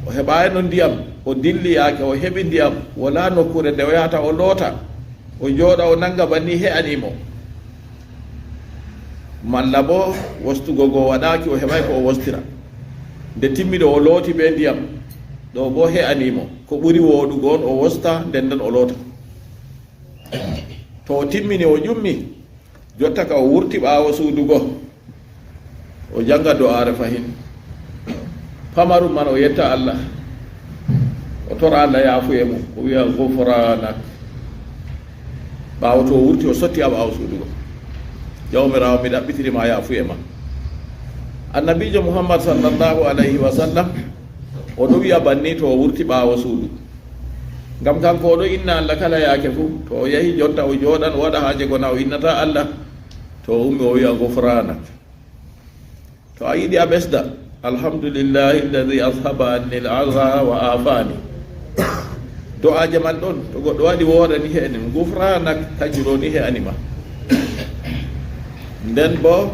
o heɓaayno ndiyam, o dilli yaake o heɓi ndiyam, walaa nokkuure nde o yahata o loota, o jooɗa o nanga banni he'ani mo. Malla boo wostugo go waɗaaki, o heɓaay ko o wostira. Nde timmi ɗo o looti bee ndiyam, ɗo boo he'ani mo. Ko ɓuri wooɗugo on o wosta, nden nden o loota. To o timmini o ƴummi, jotta ka o wurti ɓaawo suudu go, o janga do'aare fahin. Pamarum man o yetta Allah. O tora Allah yaafuye mo. O wi'a, "Ghufranak." Ɓaawo to o wurti o sotti haa ɓaawo suudu go. Jawmiraawo, mi ɗaɓɓitiri ma yaafuye ma. Annabiijo Muhammad sallallahu alayhi wa sallam, o ɗo wi'a banni to o wurti ɓaawo suudu. Ngam kanko o ɗo inna Allah kala yaake fuu. To o yahi jonta o jooɗan o waɗa haaje gona o innata Allah. To o ummi o wi'a gufranak. To a yiɗi a ɓesda, alhamdulillahi alladi ashaba anni al aza wa afani. Do'aje man ɗon, to goɗɗo waɗi woore ni he'ani mo, gufranak, kanjum ɗo ni he'ani ma. Nden bo,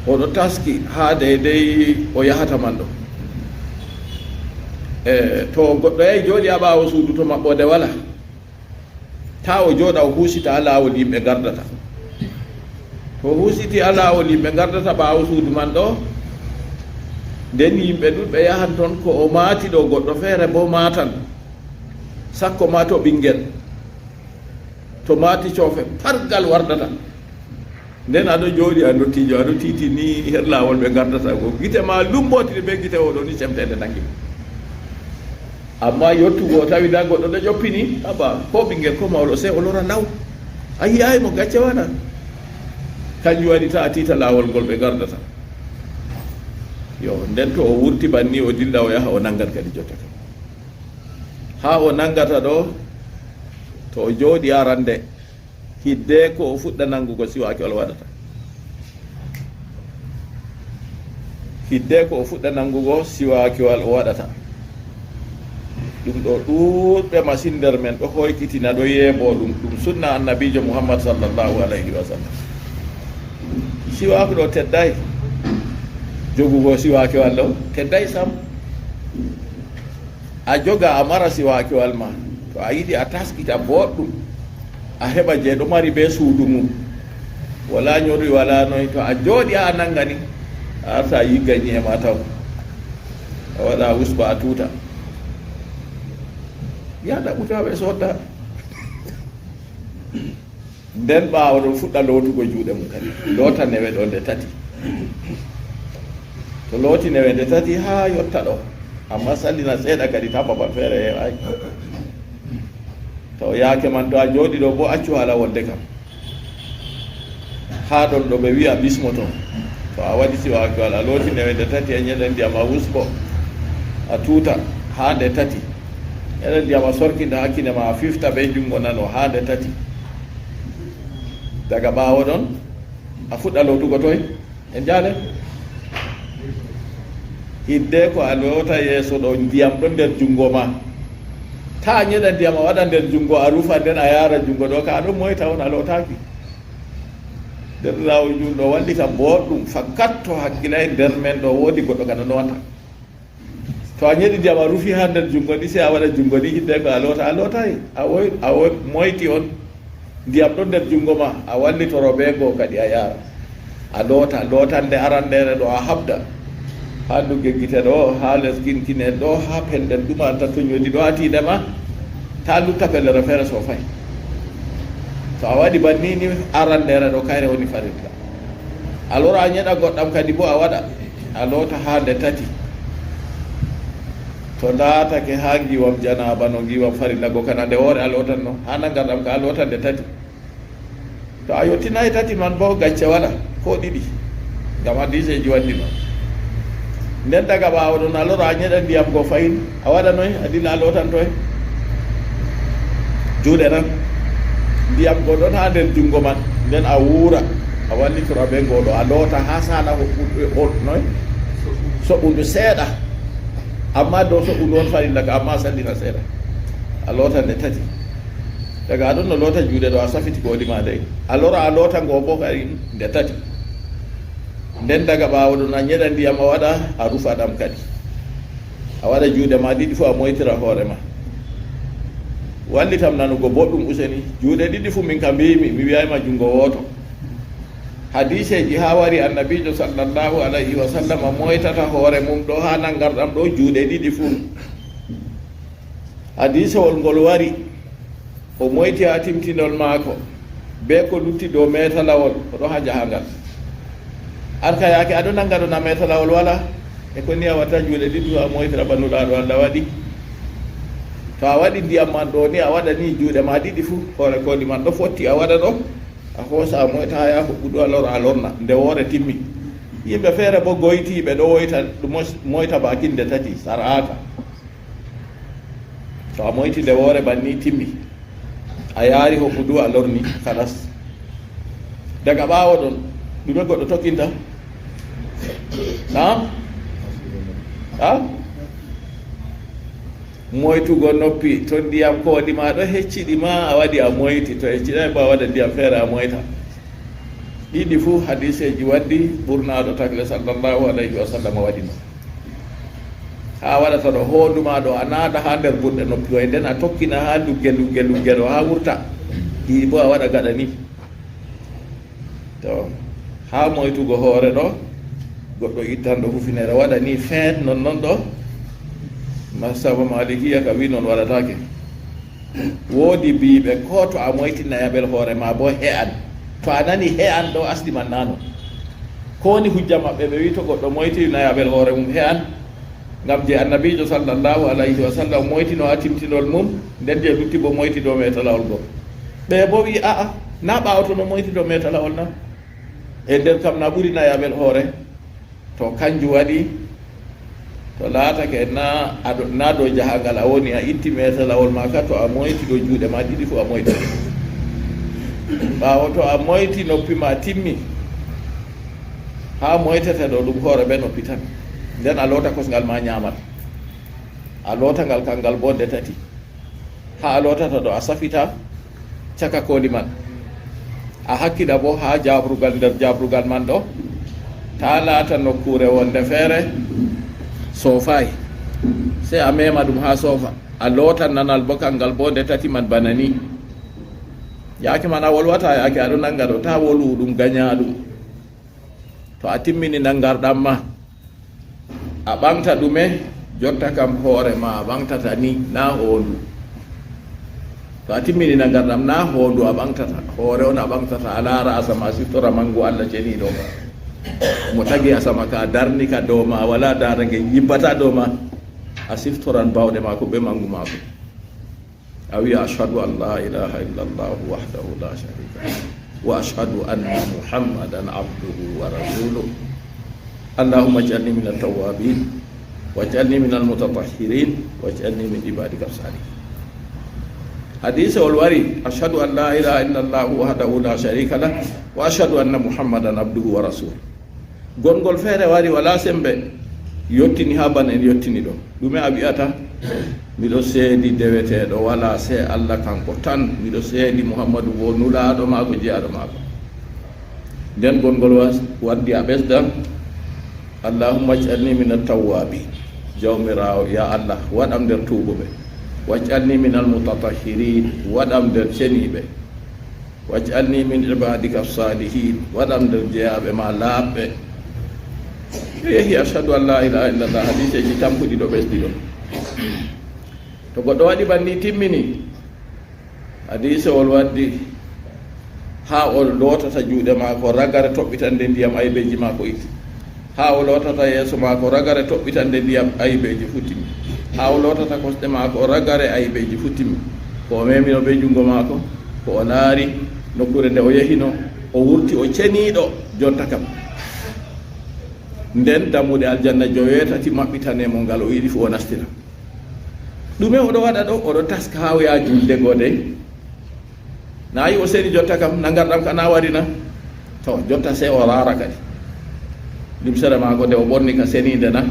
oɗo taski haa deydey o yahata man ɗo. E, to goɗɗo yahi jooɗi haa ɓaawo suudu to maɓɓoode wala, taa o jooɗa o huusita haa laawol yimɓe ngardata. To o huusiti haa laawol yimɓe ngardata ɓaawo suudu man ɗo, nden yimɓe ɗuɗɓe yahan ton, ko o maati ɗo goɗɗo feere bo maatan. Sakko ma to ɓinngel. To maati coofe, pargal wardata. Nden aɗo jooɗi a ndottiijo, aɗo tiiti ni her laawol ɓe ngardata go. Gite ma lumbotiri be gite oɗo ni semteende nangi. Amma yottugo o tawi nda goɗɗo ɗo ƴoppini, haba, ko ɓinngel ko mawɗo, sey o lora law. A yi'aay mo gacce waɗa. Kanjum waɗi ta a tiita laawol ngol ɓe ngardata. Yo, nden to o wurti banni o dilla o yaha o nangan kadi jotta kam. Haa o nangata ɗo, to o jooɗi arande, hidde ko o fuɗɗa nangugo siwaaki o waɗata. Hidde ko o fuɗɗa nangugo siwaaki o waɗata. Ɗum ɗo ɗuuɗɓe masin nder men ɗo hoykitina, ɗo yeebo ɗum, ɗum sunna annabiijo Muhammad sallallahu alayhi wa sallam. Siwaaki ɗo tedday. Jogugo siwaaki wal ɗo tedday sam. A joga a mara siwakiwal ma, to a yiɗi a taskita boɗɗum, a heɓa je ɗo mari be suudu mum, wala ñori wala noy, to a jooɗi a nangani, a arta a yigga ñi'e ma taw, a waɗa a usba a tuuta, yaha ɗaɓɓuta ɓe sodda. Nden ɓaawo ɗon fuɗɗa lootugo juuɗe mum kadi. Loota newe ɗo nde tati. To looti newe nde tati haa yotta ɗo. Amma sallina seeɗa kadi taa babal feere heewaay. To yaake man to a jooɗi ɗo boo accu haala wolde kam. Haa ɗon ɗo ɓe wi'a bismoto. To a waɗi siwaaki wal a looti newe nde tati a ñeɗa ndiyam a wusbo. A tuuta haa nde tati. Ñeɗa ndiyam a sorkinta haa kine ma a fifta bee junngo nano haa nde tati. Daga ɓaawo ɗon, a fuɗɗa lootugo toy? E njaale? Hidde ko a loota yeeso ɗo, ndiyam ɗon nder junngo ma. Taa a ñeɗa ndiyam a waɗa nder junngo, a rufa nden a yaara junngo ɗo, ka a ɗon moyta on a lootaaki. Nder laawol juulɗo wallita booɗɗum, fakat to hakkilay nder men ɗo woodi goɗɗo ka no loota. To a ñeɗi ndiyam a rufi haa nder junngo ni, sey a waɗa junngo ni, hidde ko a loota, a lootaay. A woy-, a woy-, moyti on. Ndiyam ɗon nder junngo ma, a wallitoro bee ngo kadi a yaara. A loota, lootande arandeere ɗo a haɓda. Haa ndugge gite ɗo, haa les kinkine ɗo, haa pellel ɗum a ta to ñoodi ɗo haa tiinde ma. Taa lutta pellere feere soofay. To a waɗi banni ni, arandeere ɗo kayre woni farilla. A lora a ñeɗa goɗɗam kadi boo a waɗa, a loota haa nde tati. To ndaatake haa ngiwam janaaba no ngiwam farilla go kana nde woore a lootanno, haa nangarɗam ka a loota nde tati. To a yottinaay tati man boo gacce waɗa, koo ɗiɗi, ngam hadiiseeji waddi non. Nden daga ɓaawo ɗon a lora a ñeɗa ndiyam go fahin, a waɗa noy, a dilla a lootan toy? Juuɗe nan. Ndiyam go ɗon haa nder junngo man, nden a wuura, a wallitora bee ngo ɗo, a loota haa saala ho-, ho-, noy? Soɓundu seeɗa. Amma dow soɓundu on farilla ka, amma a sallina seeɗa. A loota nde tati. Daga a ɗon no loota juuɗe ɗo, a safiti kooli ma dey. A lora a loota ngo boo kadi nde tati. Nden daga ɓaawo ɗon a ñeɗa ndiyam a waɗa, a rufa ɗam kadi. A waɗa juuɗe ma ɗiɗi fuu a moytira hoore ma. Wallitam nanugo boɗɗum useni. Juuɗe ɗiɗi fuu min ka mbiimi, mi wi'aay ma junngo wooto. Hadiiseeji haa wari annabiijo sallallahu alayhi wa sallam moytata hoore mum ɗo haa nangarɗam ɗo juuɗe ɗiɗi fuu. Hadiisewol ngol wari, o moyti haa timtinol maako, bee ko lutti dow meetalawol, o ɗo haa jahangal. An ka yaake a ɗo nanga ɗo na meetalawol wala, e ko ni a watta juuɗe ɗiɗi a moytira ba Nulaaɗo Allah waɗi. To a waɗi ndiyam man ɗo ni, a waɗa ni juuɗe ma ɗiɗi fuu, hoore kooli man ɗo fotti a waɗa ɗo, a hoosa a moyta haa yaa huɓɓudu a lora a lorna, nde woore timmi. Yimɓe feere bo goytiiɓe ɗo woyta, ɗum moyta baakin nde tati, sar'aaka. To a moyti nde woore banni timmi. A yaari hoɓɓudu a lorni, kalas. Daga ɓaawo ɗon, ɗume goɗɗo tokkinta? Naam? Ha? Moytugo noppi, to ndiyam kooli ma ɗo hecciɗi ma, a waɗi a moyti, to hecciɗaay bo a waɗa ndiyam feere a moyta. Ɗiɗi fuu hadiseeji waddi, ɓurnaaɗo tagle sallallahu alayhi wa sallam waɗi no. Haa waɗata ɗo hoondu ma ɗo, a naada haa nder burɗe noppi way, nden a tokkina haa lugge, lugge, lugge ɗo haa wurta. Ɗiɗi bo a waɗa gaɗa ni. To, haa moytugo hoore ɗo, goɗɗo ittan ɗo hufinere, waɗa ni feet, non non ɗo. Masaba Malikiya ka wi non waɗataake. Woodi biiɓe, ko to a moytinay aɓel hoore ma bo he'an. To a nani he'an ɗo, asli man naa non. Ko woni hujja maɓɓe? Ɓe wi to goɗɗo moytinay aɓel hoore mum he'an. Ngam je Annabiijo sallallahu alayhi wa sallam moytino haa timtinol mum, nden je lutti bo moyti dow meetalawol go. Ɓe bo wi, a'a, naa ɓaawo to no moyti dow meetalawol na? E nder kam na ɓuri nay aɓel hoore. To kanjum waɗi, to laatake na a ɗo, na dow jahangal a woni, a itti meetalawol ma ka, to a moyti ɗo juuɗe ma ɗiɗi fu a moyta. Ɓaawo to a moyti noppi ma timmi, haa moytete ɗo ɗum hoore be noppi tan. Nden a loota kosngal ma nyaamal. A loota ngal kanngal bo nde tati. Haa a lootata ɗo, a safita caka kooli man. A hakkila bo haa jaabrugal, nder jaabrugal man ɗo, taa laata nokkuure wonde feere soofaay. Sey a meema ɗum haa soofa. A loota nanal bo kanngal bo nde tati man bana ni. Yaake man a wolwata, yaake a ɗo nanga ɗo, taa wolwu ɗum ganyaa ɗum. To a timmini nangarɗam ma, a ɓaŋgta ɗume? Jotta kam hoore ma a ɓaŋgtata ni, naa hoondu. To a timmini nangarɗam, naa hoondu a ɓaŋgtata, hoore on a ɓaŋgtata, a laara asama, a siftora maŋgu Allah ceniiɗo. Mo tagi asama ka, darni ka dow ma, walaa darange nyibbata dow ma. A siftoran baawɗe maako be maŋgu maako. A wi'a, "Ashhadu an la ilaha illa Allah wahdahu la sharika lah, wa ashhadu anna Muhammadan abduhu wa rasuluh. Allahumma ij'alni min at-tawwabin, waj'alni min al-mutatahhirin, waj'alni min ibadika as-salihin." Hadiisewol wari, "Ashhadu an la ilaha illa Allah wahdahu la sharika lah, wa ashhadu anna Muhammadan abduhu wa rasuluh." Gonngol feere wari, walaa semmbe, yottini haa bana en yottini ɗo. Ɗume a wi'ata? "Miɗo seedi deweteeɗo walaa sey Allah kanko tan. Miɗo seedi Muhammadu wo nulaaɗo maako, jeyaaɗo maako." Nden gonngol was-, waddi a ɓesda, "Allahumma ij'alni min at-tawwabin." Jawmiraawo, ya Allah, waɗam nder tuubuɓe. "Waj'alni min al-mutatahhirin." Waɗam nder ceniiɓe. "Waj'alni min ibadika salihin." Waɗam nder jeyaaɓe ma laaɓɓe. Ɓe yehi, "Ashhadu an la ilaha illallah." Hadiiseeji tampuɗi ɗo ɓesdi ɗo. To goɗɗo waɗi banni timmini, hadiisewol waddi haa o lootata juuɗe maako ragare toɓɓitande ndiyam aybeeji maako itti. Haa o lootata yeeso maako ragare toɓɓitande ndiyam, aybeeji fu timmi. Haa o lootata kosɗe maako ragare, aybeeji fu timmi. Ko o memino be junngo maako, ko o laari, nokkuure nde o yehino, o wurti o ceniiɗo jonta kam. Nden dammuɗe aljanna joweetati maɓɓitane mo, ngal o yiɗi fu o nastira. Ɗume o ɗo waɗa ɗo? O ɗo taska haa o yaha julde goo dey. Na yi o seni jotta kam, nangarɗam ka na wari na? To, jotta sey o raara kadi. Limsere maako nde o ɓorni ka seniinde na?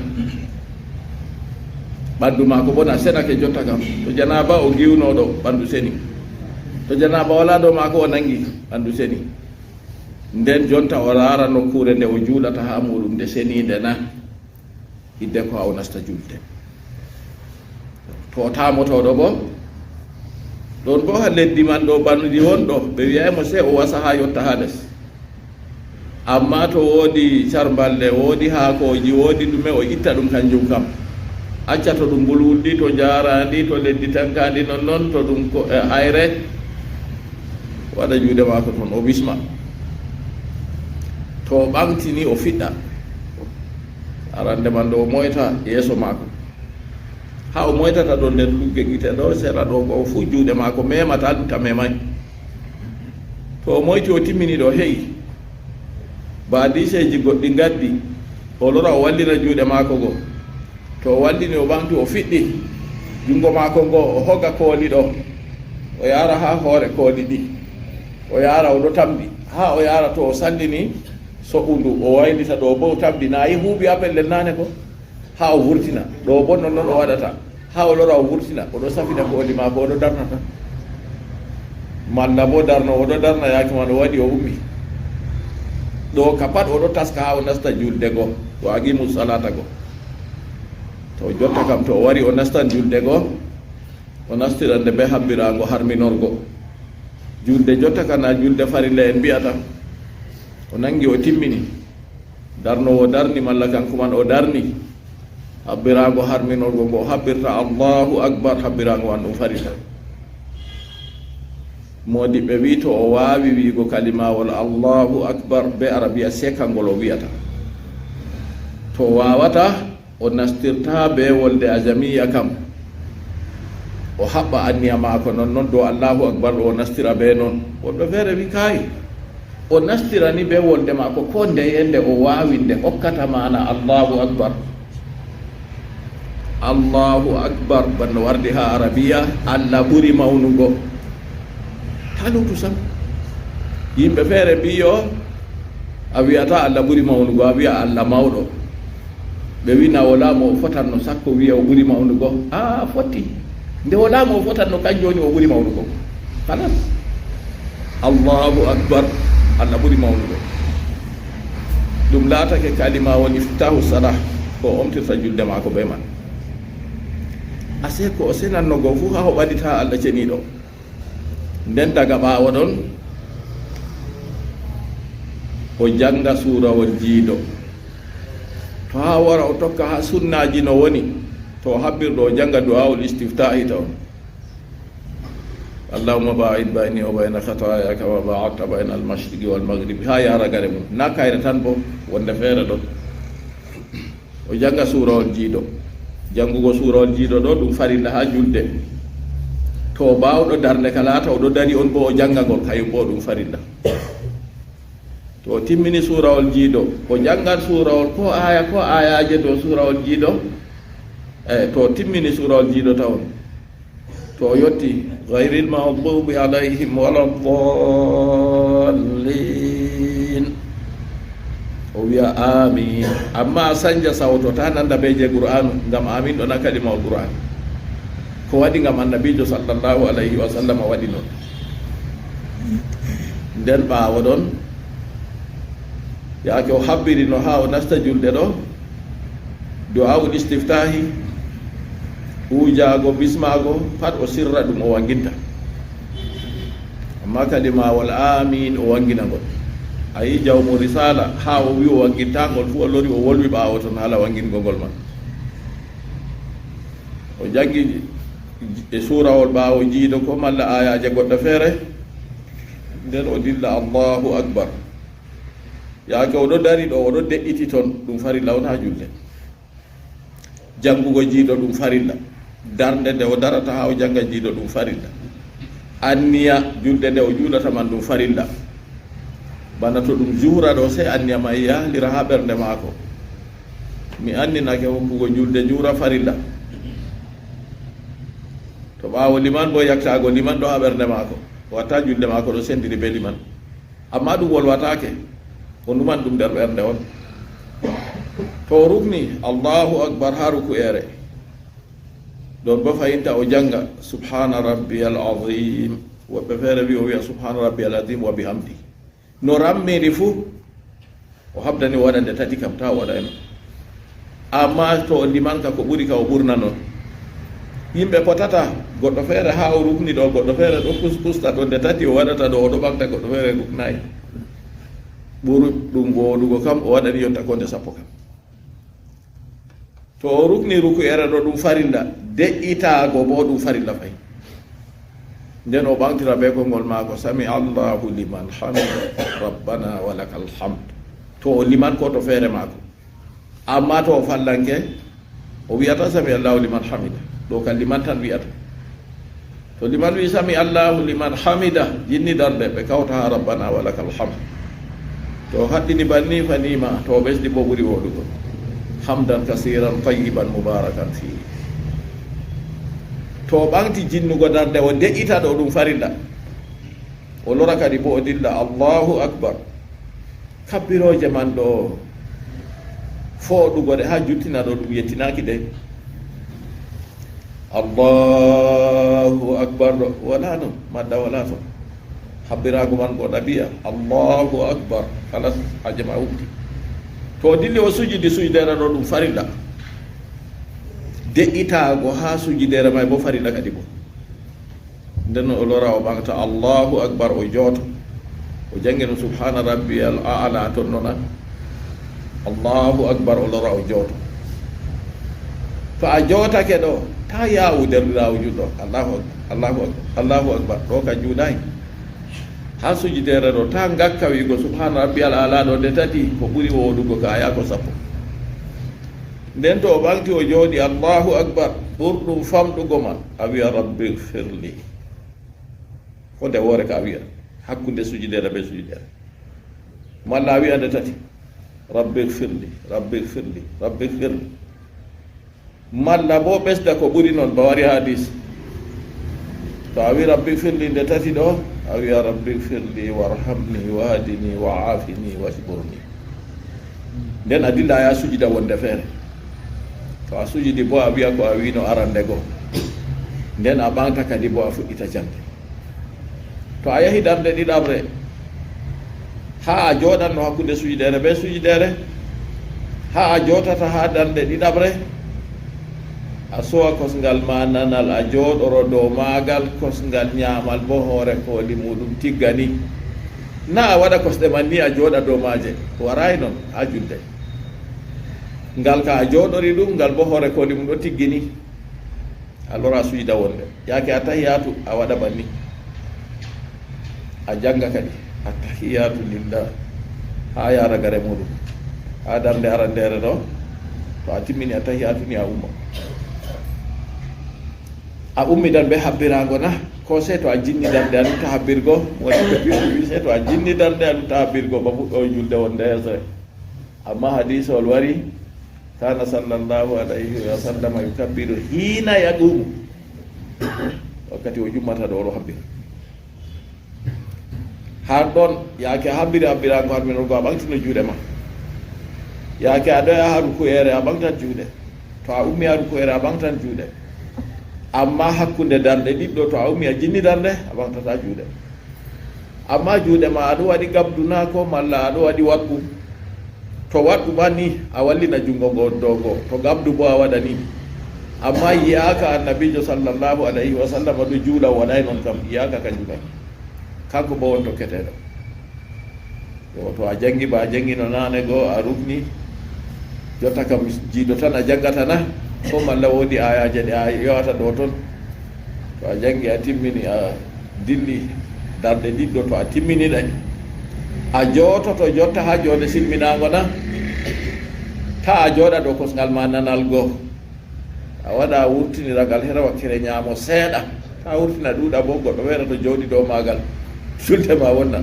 Ɓandu maako bo na senake jotta kam. To janaaba o giwno ɗo, ɓandu seni. To janaaba wala dow maako o nangi, ɓandu seni. Nden jonta o raara nokkuure nde o juulata haa muuɗum nde seniinde na? Hidde ko haa o nasta julde. To o taamotooɗo bo, ɗon bo haa leddi man ɗo, banndi won ɗo, ɓe wi'ay mo sey o wasa haa yotta haa les. Ammaa to woodi carmballe, woodi haakooji, woodi ɗume, o itta ɗum kanjum kam. Acca to ɗum mbulwuldi, to njaaraandi, to leddi tankaandi, non non, to ɗum ko, e, hayre, waɗa juuɗe maako ton, o bisma. To o ɓaŋgtini, o fiɗɗa. Arande man ɗo o moyta yeeso maako. Haa o moytata ɗo nder lugge gite ɗo, sera ɗo, ko fuu juuɗe maako memata, lutta memay. To o moyti, o timmini ɗo, he'i. Ba hadiiseeji goɗɗi ngaddi, o lora o wallina juuɗe maako go. To o wallini, o ɓaŋgti, o fiɗɗi junngo maako ngo, o hoga kooli ɗo, o yaara haa hoore kooli ɗi, o yaara o ɗo tambi. Haa o yaara to o sallini soɓu ndu, o waylita ɗo bo, o tamdi na yi huubi a pellel naane ko. Haa o vurtina, ɗo bo non non o waɗata. Haa o lora o vurtina, o ɗo safina kooli maako, o ɗo darnata. Malla bo darno, o ɗo darna yaake man o waɗi o ummi. Ɗo ka pat o ɗo taska haa o nasta julde go, wa aqimu salata go. To jotta kam to o wari o nastan julde go, o nastiran nde be habbiraango harminorgo. Julde jotta kana julde farilla en mbi'ata. O nangi o timmini. Darnoowo darni malla kanko man o darni. Habbiraango harminorgo ngo habbirta Allahu Akbar, habbiraango man ɗum farilla. Moodiɓɓe wi to o waawi wi'go kalimawol Allahu Akbar be Arabiya, sey kangol o wi'ata. To o waawata, o nastirta be wolde ajamiya kam. O haɓɓa anniya maako non, non dow Allahu Akbar ɗo o nastira be non. Woɗɓe feere wi kaayi, o nastirani be wolde maako ko ndeye nde o waawi, nde hokkata maana Allahu Akbar. Allahu Akbar, bano wardi haa Arabiya, Allah ɓuri mawnugo. Taa luutu sam. Yimɓe feere mbi'i o, a wi'ata Allah ɓuri mawnugo, a wi'a Allah mawɗo. Ɓe wi na wolaa mo o fotanno sakko wi'a o ɓuri mawnugo. A fotti. Nde wolaa mo o fotanno, kanjum woni o ɓuri mawnugo. Halas. Allahu Akbar. Allah ɓuri mawnugo. Ɗum laatake kalimawol iftahu salah, ko o omtirta julde maako be man. Asee ko o senanno go fuu haa o ɓadita Allah ceniiɗo. Nden daga ɓaawo ɗon, o janga suurawol jiido. To haa wara o tokka haa sunnaaji no woni, to o habbirɗo o janga du'aul istiftahi tawon. Allahumma ba'id bayni wa bayna khataya kama ba'adta bayna al-mashriqi wal maghribi. Haa yaara gare mum. Na kayre tan bo, wonde feere ɗon. O janga suurawol jiido. Jangugo suurawol jiido ɗo, ɗum farilla haa julde. To o baawɗo darnde ka laata, o ɗo dari on bo o janga ngol, kayum bo ɗum farilla. To o timmini suurawol jiido, o jangan suurawol ko aya, ko ayaje dow suurawol jiido. E, to o timmini suurawol jiido tawon. To o yotti, "Ghayril maghdubi alayhim wala dallin." O wi'a, "Amin." Amma a sanja sawto, ta nanda be je Qur'anu, ngam amin ɗo na kalimawol Qur'an. Ko waɗi ngam Annabiijo sallallahu alayhi wa sallam waɗi non. Nden ɓaawo ɗon, yaake o habbiri no haa o nasta julde ɗo, du'aul istiftahi, ujaago, bismaago, pat o sirra ɗum o wanginta. Amma kalimawol amin o wangina ngol. A yi jawmu risala, haa o wi o wanginta ngol fu, o lori o wolwi ɓaawo ton haala wangingol ngol man. O jangi e suurawol ɓaawo jiido ko malla ayaje goɗɗo feere, nden o dilla Allahu Akbar. Yaake o ɗo dari ɗo, o ɗo de'iti ton, ɗum farilla on haa julde. Jangugo jiido ɗum farilla. Darnde nde o darata haa o janga jiido ɗum farilla. Anniya julde nde o juulata man ɗum farilla. Bana to ɗum juhra ɗo, sey anniya man yahlira haa ɓernde maako. Mi anninake hokkugo julde juhra farilla. To ɓaawo liman bo, yaktaago liman ɗo haa ɓernde maako. O watta julde maako ɗo sendiri be liman. Amma ɗum wolwataake, o numan ɗum nder ɓernde on. To o rukni, Allahu Akbar haa ruku'ere. Ɗon bo fayinta o janga, "Subhana rabbiyal azim." Woɓɓe feere wi o wi'a, "Subhana rabbiyal azim wa bihamdi." No rammiri fu, o habdani o waɗa nde tati kam, ta o waɗa en. Amma to o limanka ko ɓuri ka o ɓurna non. Yimɓe potata, goɗɗo feere haa o rukni ɗo, goɗɗo feere ɗo pus-, pusta ɗo nde tati o waɗata ɗo, o ɗo ɓamta goɗɗo feere ruknayi. Ɓuri ɗum wooɗugo kam, o waɗani yotta ko nde sappo kam. To o rukni ruku'ere ɗo ɗum farilla, de'itaago bo ɗum farilla fay. Nden o ɓamtira be konngol maako, "Sami Allahu liman hamida, rabbana wa lakal hamd." To o liman ko to feere maako. Amma to o fallanke, o wi'ata, "Sami Allahu liman hamida." Ɗo kan liman tan wi'ata. To liman wi, "Sami Allahu liman hamida," jinni darde, ɓe kawta haa rabbana wa lakal hamd. To o haɗɗini banni, fa nima, to o ɓesdi bo ɓuri wooɗugo. Hamdan kasiran tayyiban mubarakan fihi. To o ɓaŋti jinnugo darde, o de'ita ɗo ɗum farilla. O lora kadi bo o dilla, Allahu Akbar. Kabbirooje man ɗo fooɗugo ɗe haa juttina ɗo ɗum yettinaaki ɗe. Allahu Akbar ɗo wala non, madda wala ton. Habbiraago man ko ɗabi'a. Allahu Akbar. Kalas, haaje ma huɓti. To o dilli o sujidi, sujidere ɗo ɗum farilla. De'itaago haa sujidere may bo farilla kadi bo. Nden o lora o ɓaŋgta Allahu Akbar o jooto. O janngi no Subhaana Rabbiyal A'la ton nona. Allahu Akbar o lora o jooto. To a jootake ɗo, ta yaawu nder laawu juɗɗo. Allahu Akbar, Allahu Akbar, Allahu Akbar. Ɗo ka juuɗaay. Haa sujidere ɗo, ta ngakka wi'ugo Subhaana Rabbiyal A'la ɗo nde tati, ko ɓuri wooɗugo ka aya ko sappo. Nden to o ɓaŋgti o jooɗi, Allahu Akbar, ɓurɗum famɗugo ma, a wi'a, "Rabbi firli." Ko nde woore ka a wi'a, hakkunde sujidere be sujidere. Malla a wi'a nde tati, "Rabbi firli, Rabbi firli, Rabbi firli." Malla bo ɓesda ko ɓuri non, ba wari hadis. To a wi, "Rabbi firli" nde tati ɗo, a wi'a, "Rabbi firli, warhamni, wahdini, wa afini, wajburni." Nden a dilla a yaha sujida wonde feere. To a sujidi bo a wi'a ko a wi'no arande go. Nden a ɓaŋgta kadi bo a fuɗɗita jangde. To a yahi darnde ɗiɗaɓre, haa a jooɗanno hakkunde sujidere be sujidere, haa a jootata haa darnde ɗiɗaɓre, a sowa kosngal ma nanal, a jooɗoro dow maagal, kosngal nyaamal bo hoore kooli muuɗum tigga ni. Na a waɗa kosɗe man ni a jooɗa dow maaje, waraay non haa julde. Ngal ka a jooɗori ɗum, ngal bo hoore kooli mum ɗo tiggi ni. A lora sujida wonde. Yaake attahiyaatu a waɗa banni. A janga kadi. Attahiyaatu lillah. Haa yaha ragare muuɗum. Haa darnde arandeere ɗo. To a timmini attahiyaatu ni a umma. A ummidan be habbiraango na? Ko sey to a jinni darnde a lutta habbirgo? Woni ko ɓe wi sey to a jinni darnde a lutta habbirgo ba fuɗɗo julde wonde yeeso. Amma hadiisol wari, "Kana sallallahu alayhi wa sallam yukabbiru hina yaqumu." Wakkati o jummata ɗo, o ɗo habbira. Har ɗon, yaake a habbiri habbiraago har min a ɓaŋgtino juuɗe ma. Yaake a ɗo yaha ruku'ere, a ɓaŋgtan juuɗe. To a ummi a ruku'ere, a ɓaŋgtan juuɗe. Amma hakkunde darnde ɗiɗɗo, to a ummi a jinni darnde, a ɓaŋgtata juuɗe. Amma juuɗe ma a ɗo waɗi gabdu na ko malla a ɗo waɗi waɗɗu? To waɗɗu ma ni, a wallina junngo ngo dow ngo. To gabdu bo a waɗa ni. Amma yi'aaka Annabiijo sallallahu alayhi wa sallam ɗo juula, o waɗaay non kam, yi'aaka ka juulay. Kanko bo on tokketeeɗo. Yo, to a janngi ba a janngi no naane go, a rukni. Jotta kam jiido tan a janngata na? Ko malla woodi aayaaje ɗe a yewata dow ton? To a janngi a timmini, a dilli darɗe ɗiɗɗo, to a timmini ɗe, a joototo jotta haa joonde silminaango na? Ta a jooɗa dow kosngal ma nanal go. A waɗa a wurtinira ngal hera wakkere nyaamo seeɗa. Ta a wurtina ɗuuɗa bo goɗɗo feere to jooɗi dow maagal. Julde ma wonna.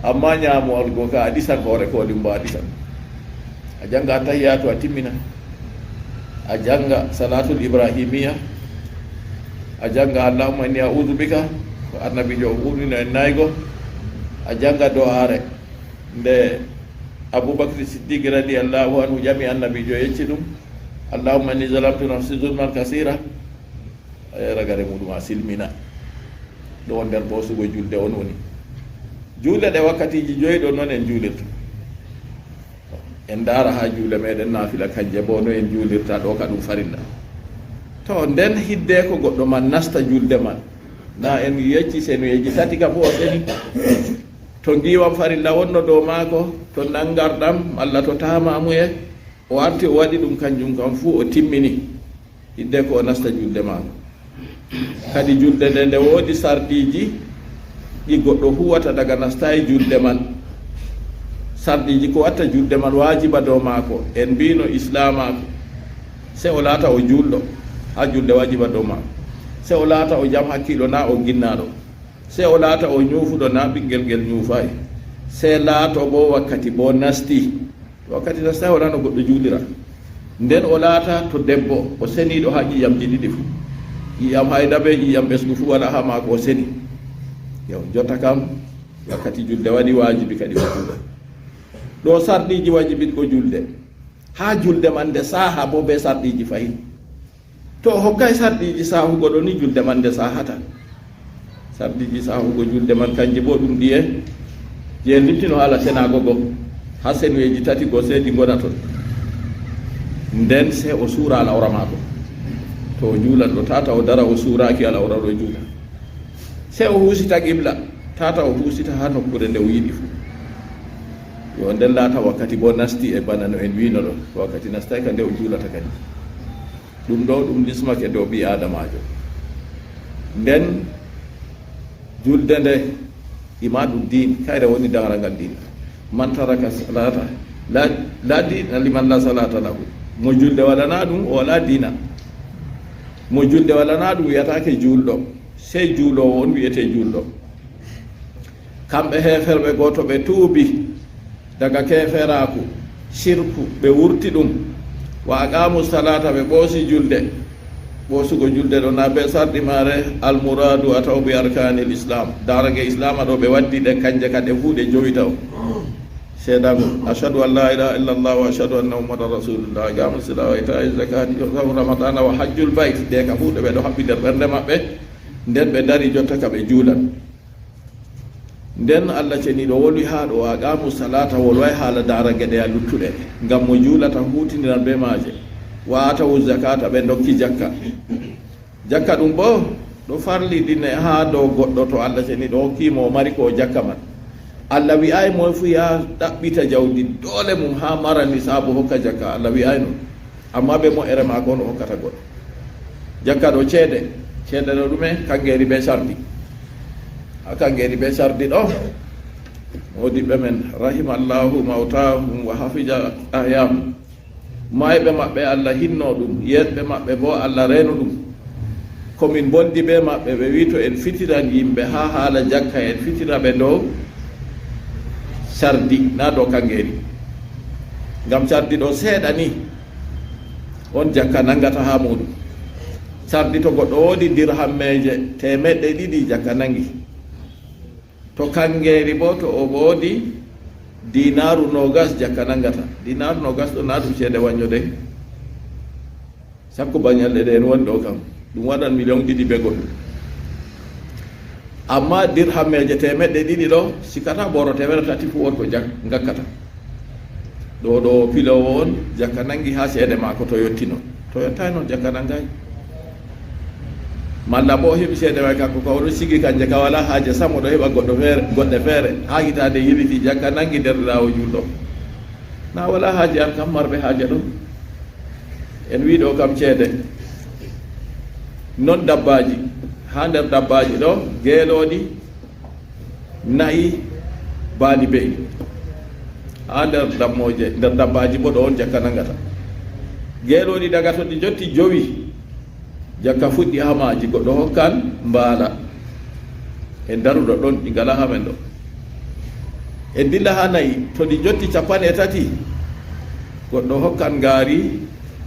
Amma nyaamowal go ka a ɗisan hoore kooli mbo a ɗisan. A jannga attahiyaatu a timmina. A jannga salaatul ibrahimiya. A jannga allahumma inni a'udhu bika, ko annabiijo o wuurnino en naaygo. A jannga do'aare nde Abubakri Siddiq radiyallahu anhu ƴami annabiijo, yecci ɗum, "Allahumma inni zalamtu nafsi zulman kasira." E ragare muɗum a silmina. Ɗo nder ɓoosugo julde on woni. Julde ɗe wakkatiiji joyi ɗo non en juulirta. En ndaara haa juule meɗen naafila kanje bo no en juulirta ɗo ka ɗum farilla. To nden hiddeko goɗɗo man nasta julde man. Na en yecci senuyeeji tati ka bo o seni. To ngiwam farilla wonno dow maako, to nangarɗam, malla to taamamuye, o arti o waɗi ɗum kanjum kam fuu o timmini. Hiddeko o nasta julde maako. Kadi julde nde, nde woodi sardiiji ɗi goɗɗo huwata daga nastaay julde man. Sardiiji ko watta julde man waajiba dow maako. En mbiino islaamaaku. Se o laata o juulɗo, haa julde waajiba dow maako. Se o laata o jam hakkiilo na o ginnaaɗo. Se o laata o nyuufuɗo na ɓinngel ngel nyuufaay. Se laato bo wakkati bo nasti. Wakkati nastaay wala no goɗɗo juulira. Nden o laata to debbo, o seniiɗo haa ƴiiƴamji ɗiɗi fuu. Ƴiiƴam hayda be ƴiiƴam ɓesngu fuu wala haa maako, o seni. Yo, jotta kam, wakkati julde waɗi, waajibi kadi o juula. Ɗo sarɗiiji wajibi ko julde. Haa julde man nde saaha bo be sarɗiiji fahin. To o hokkay sarɗiiji saahugo ɗo ni, julde man nde saahata. Sarɗiiji saahugo julde man kanji bo ɗum ɗiye, je luttino haala senaago go. Haa senuweeji tati go seedi ngona ton. Nden sey o suura al'awra maako. To o juulan ɗo, tata o dara o suuraaki al'awra ɗo juula. Sey o husita qibla, tata o husita haa nokkuure nde o yiɗi fu. Yo nden laata wakkati bo nasti e bana no en wi'no ɗo. Wakkati nastay ka nde o juulata kadi. Ɗum ɗo ɗum lismake dow ɓii Aadamaajo. Nden julde nde imaadu diin, kayre woni darangal diin. Man taraka salata, la, la diina liman la salata lahu. Mo julde waɗanaa ɗum, o walaa diina. Mo julde waɗanaa ɗum wiyataake juulɗo. Sey juuloowo on wi'etee juulɗo. Kamɓe heeferɓe go to ɓe tuubi daga keeferaaku, sirku, ɓe wurti ɗum. Wa aqaamu salata, ɓe ɓoosi julde. Ɓoosugo julde ɗo na be sarɗi maare, almuraadu a taw bi arkaanil islam. Darange islaama ɗo ɓe waddi ɗe kanje ka ɗe fuu ɗe jowi taw. Seedagol, ashhadu an la ilaha illallah wa ashhadu anna muhammadan rasulullah, aqaamu salata wa ita'i zakati, wa sawmu ramadana wa hajjul bayt. Ɗe ka fuu ɗe ɓe ɗo haɓɓi nder ɓernde maɓɓe. Nden ɓe dari jotta ka ɓe juulan. Nden Allah ceniiɗo wolwi haa ɗo, wa aqaamu salata, wolway haala darange ɗe a luttuɗe, ngam mo juulata huutiniran be maaje. Wa atawu zakata, ɓe ndokki jakka. Jakka ɗum bo ɗo farli ɗine haa dow goɗɗo, to Allah ceniiɗo hokki mo, o mari ko o jakka man. Allah wi'aay moy fu ya ɗaɓɓita jawdi doole mum haa mara nisaabu hokka jakka. Allah wi'aay non. Amma be mo'ere maako on o hokkata goɗɗo. Jakka ɗo ceede, ceede ɗo ɗume? Kangeeri be cardi. Haa kangeeri be cardi ɗo, moodiɓɓe men, rahimallahu mawtahum wa hafija ahyahum. Maayɓe maɓɓe Allah hinno ɗum, yeeɗɓe maɓɓe bo Allah reeno ɗum. Ko min mboldi be maɓɓe, ɓe wi'i to en fitiran yimɓe haa haala jakka, en fitira ɓe dow cardi, na dow kangeeri. Ngam cardi ɗo seeɗa ni, on jakka nangata haa muuɗum. Cardi to goɗɗo woodi dirhammeeje teemeɗɗe ɗiɗi, jakka nangi. To kangeeri bo, to o woodi dinaaru noogas, jakka nangata. Dinaaru noogas ɗo na ɗum ceede wanyo dey. Sakko bañalɗe ɗen woni ɗo kam, ɗum waɗan miliyon ɗiɗi be goɗɗum. Amma dirhammeeje teemeɗɗe ɗiɗi ɗo, sikkata booro teemeɗɗe tati fu won ko jak-, ngakkata. Ɗo, ɗo piloowo on, jakka nangi haa ceede maako to yottino. To yottaay non, jakka nangaay. Malla bo o heɓi ceede may kanko, ka o ɗo sigi kanje ka walaa haaje, sam o ɗo heɓa goɗɗo feere, goɗɗe feere. Haa hitaande yiliti, jakka nangi nder laawo juulɗo. Na walaa haaje an kam, marɓe haaje ɗon. En wi'i ɗo kam ceede. Non dabbaaji. Haa nder dabbaaji ɗo, geelooɗi, na'i, baali, be'i. Haa nder dammooje, nder dabbaaji bo ɗo on jakka nangata. Geelooɗi daga to ɗi njotti jowi, jakka fuɗɗi haa maaji, goɗɗo hokkan mbaala. E daruɗo ɗon, ɗi ngalaa haa men ɗo. E dilla haa na'i, to ɗi njotti cappanɗe tati, goɗɗo hokkan ngaari,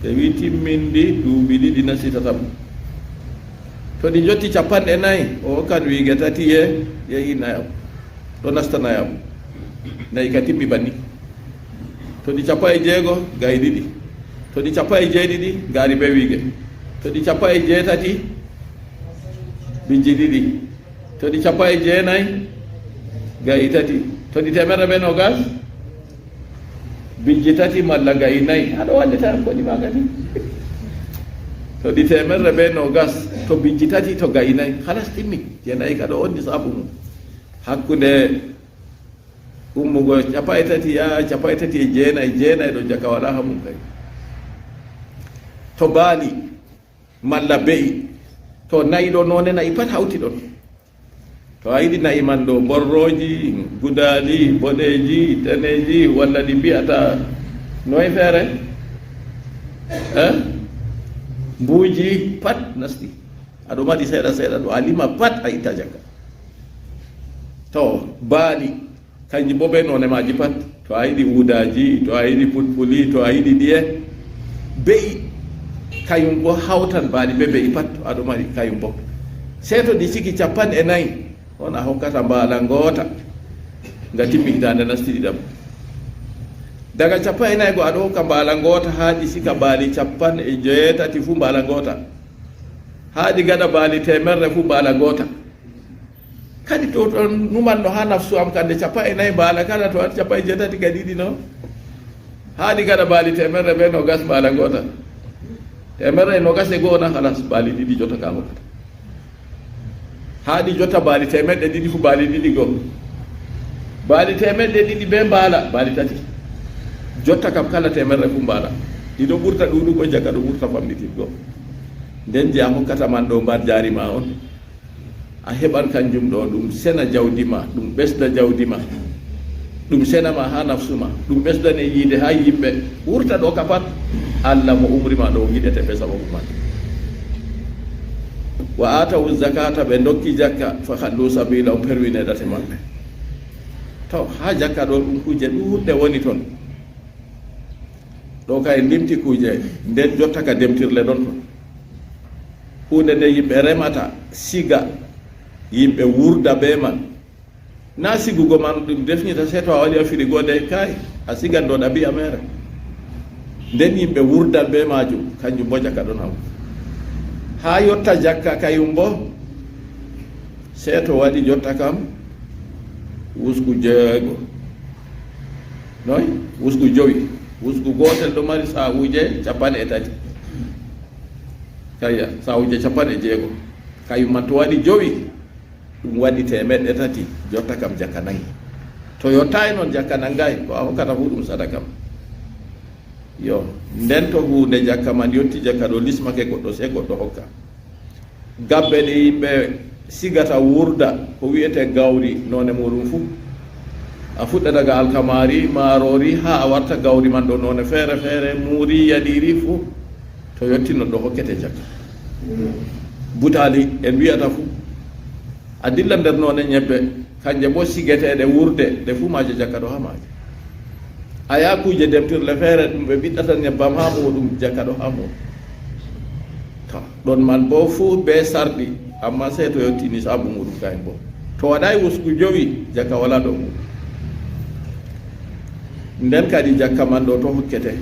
ɓe wi'i timmindi duuɓi ɗiɗi nasti tataɓu. To ɗi njotti cappanɗe nayi, o hokkan wiige tati ye, yehi nayam. Ɗo nasta nayam. Nayi ka timmi banni. To ɗi cappa e jeego, ga'i ɗiɗi. To ɗi cappa e jeeɗiɗi, ngaari be wiige. To ɗi cappa e jeetati, bijji ɗiɗi. To ɗi cappa e jeenayi, ga'i tati. To ɗi teemerre be noogas, bijji tati malla ga'i nayi. Aɗo wallita ko ɗi magani. To ɗi teemerre be noogas, to bijji tati, to ga'i nayi. Halas, timmi. Jeenayi ka ɗo on nisaabu mum. Hakkunde ummugo cappa e tati yaa cappa e tati e jeenayi, jeenayi ɗo jakka walaa haa mum kay. To baali malla be'i, to na'i ɗo, noone na'i pat hawti ɗon. To a yiɗi na'i man ɗo, borrooji, gudaali, boɗeeji, daneeji, walla ɗi mbi'ata noye feere? Eh? Mbuuji, pat nasti. Aɗo mari seeɗa seeɗa ɗo, a lima pat a itta jakka. To baali, kanji bo be noone maaji pat. To a yiɗi wudaaji, to a yiɗi pulpuli, to a yiɗi ɗiye, be'i, kayum bo hawtan baali be be'i pat, to aɗo mari kayum bo. Sey to ɗi ciki cappanɗe nayi, On a hokkata mbaala ngoota nga timmi hitaande nasti ɗiɗaɓo. Daga cappanɗe nayi go aɗo hokka mbaala ngoota haa ɗi sika mbaali cappanɗe jeetati fuu mbaala ngoota, haa ɗi ngaɗa mbaali teemerre fuu mbaala ngoota. Kadi to ɗon numanno haa nafsu am kande cappanɗe nayi mbaala kala, to waɗi cappanɗe jeetati kadi ɗiɗi non, haa ɗi ngaɗa mbaali teemerre bee noogas mbaala ngoota. Teemerre e noogas e go'o na, halas, mbaali ɗiɗi jotta ka hokkata. Haa ɗi jotta mbaali teemeɗɗe ɗiɗi fuu mbaali ɗiɗi go. Mbaali teemeɗɗe ɗiɗi bee mbaala mbaali tati. Jotta kam kala teemerre fuu mbaala. Ɗi ɗo ɓurta ɗuuɗugo, jaka ɗo ɓurta famɗitingo. Nden je a hokkata man ɗo mbar jaari ma on. A heɓan kanjum ɗo, ɗum sena jawdi ma, ɗum ɓesda jawdi ma, ɗum sena ma haa nafsu ma, ɗum ɓesdane yiide haa yimɓe. Wurta ɗo ka pat, Allah mo umri ma ɗo yiɗete bee sababu man. Wa atawu zakata, ɓe ndokki jakka, fa khallu sabila, o perwine ɗate maɓɓe. To, haa jakka ɗo ɗum kuuje ɗuuɗɗe woni ton. Ɗo kay limti kuuje, nden jotta ka demtirle ɗon ton. Huunde nde yimɓe remata, siga, yimɓe wurda bee man. Na sigugo man ɗum defnita, sey to a waɗi a firigo de, kay, a sigan ɗo ɗabi'a meere. Nden yimɓe wurdan bee maajum, kanjum boo jakka ɗon haw. Haa yotta jakka kayum boo, sey to waɗi jotta kam wusku jeego. Noy? Wusku jowi. Wusku gootel ɗo mari sa'uuje cappanɗe tati. Kayya, sa'uuje cappanɗe jeego. Kayum man to waɗi jowi, ɗum waɗi teemeɗɗe tati, jotta kam jakka nangi. To yottaay non jakka nangaay, ko a hokkata fuu ɗum sadaka. Yo, nden to huunde jakka man yotti, jakka ɗo lismake goɗɗo, sey goɗɗo hokka. Gabbe ɗe yimɓe sigata wurda, ko wi'ete gawri, noone muuɗum fuu. A fuɗɗa daga alkamaari, maaroori, haa a warta gawri man ɗo noone feere feere, muuri, yaɗiiri fuu. To yotti non ɗo hokkete jakka. Butaali en wi'ata fuu. A dilla nder noone nyebbe, kanje boo sigeteeɗe wurda, ɗe fuu maaje jakka ɗo haa maaje. A yaha kuuje demtirle feere, ɗum ɓe ɓiɗɗata nyebbam haa muuɗum, jakka ɗo haa muuɗum. To, ɗon man boo fuu bee sarɗi, ammaa sey to yotti nisaabu muuɗum kayen boo. To waɗaay wusku jowi, jakka walaa dow muuɗum. Nden kadi jakka man ɗo to hokkete.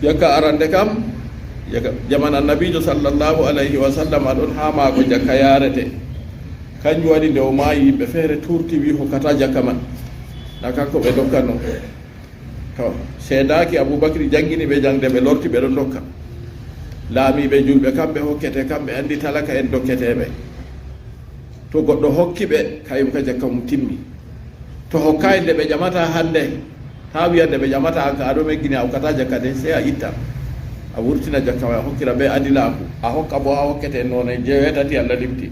Jakka arande kam, jakka, jaman Annabiijo sallallahu alayhi wa sallam ɗon haa maako jakka yaarete. Kanjum waɗi nde o maayi, yimɓe feere tuurti, wi'i hokkata jakka man. Na kanko ɓe ndokkanno. To, seedaaki Abubakri jangini ɓe jangde, ɓe lorti, ɓe ɗon ndokka. Laamiiɓe julɓe kamɓe hokkete, kamɓe anndi talaka'en dokketeeɓe. To goɗɗo hokki ɓe, kayum ka jakka mum timmi. To hokkaay nde ɓe ƴamata hande, haa wi'a nde ɓe ƴamata an ka a ɗo meggini a hokkata jakka de, sey a itta. A wurtina jakka ma, a hokkira bee adilaaku. A hokka boo haa hokkete noone jeeweetati Allah limti.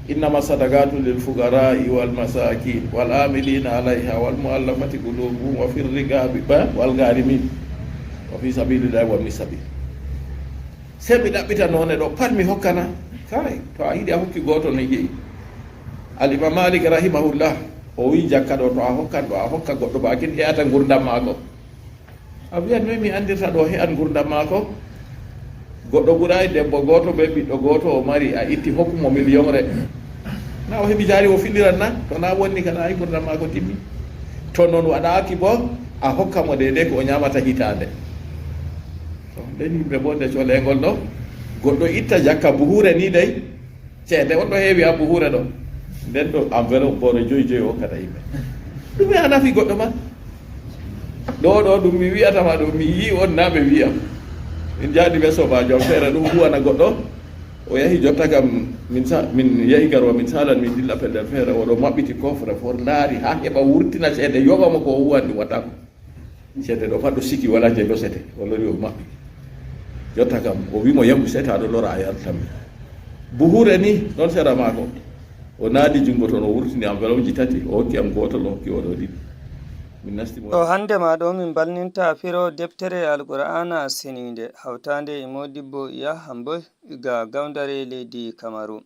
Innama sadaqatu lil fuqara'i wal masakin wal amilina alayha wal mu'allafati qulubuhum wa fir riqabi ba wal gharimin wa fi sabilillahi wa ibnis sabil. Sey mi ɗaɓɓita noone ɗo pat mi hokkana. Kay, to a yiɗi a hokki gooto no jeyi. Al Imam Malik rahimahullah, o wi'i jakka ɗo to a hokkan ɗo, a hokka goɗɗo ba kin he'ata ngurdam maako. A wi'an noy mi andirta ɗo he'an ngurdam maako? Goɗɗo ɓuraay debbo gooto bee ɓiɗɗo gooto o mari, a itti hokku mo miliyonre. Na o heɓi jaari o filiran na? To na wonni kana ay ngurdam maako timmi. To non waɗaaki bo, a hokka mo deydey ko o nyaamata hitaande. To, nden yimɓe bo nde coleengol ɗo, goɗɗo itta jakka buhuure ni dey, ceede on ɗo heewi haa buhuure ɗo. Nden ɗo enveloppe booro joyi joyi o hokkata yimɓe. Ɗume a nafi goɗɗo man? Ɗo, ɗo ɗum mi wi'ata ma ɗo, mi yi'i on na ɓe wi'am. Min jaadi be soobaajo am feere ɗum huwana goɗɗo. O yahi jotta kam min sa-, min yahi garwa min salan min dilla pellel feere. O ɗo maɓɓiti coffre-fort laari haa heɓa wurtina ceede yoɓa mo ko o huwani ɗum wattaako. Ceede ɗo pat ɗo siki, walaa je losete. O lori o maɓɓi. Jotta kam, o wi mo, "Yahu, sey to a ɗo lora a yaltan mi." Buhuure ni, ɗon sera maako. O naadi junngo ton, o wurtini enveloppeji tati, o hokki am gootol, o hokki o ɗo ɗiɗi. Min nasti mo. To hannde ma ɗo min mbalninta firo deftere Alqur'aana Seniinde, hawtaande e moodibbo Yahya Mboy ga Gawndare leydi Kamaru.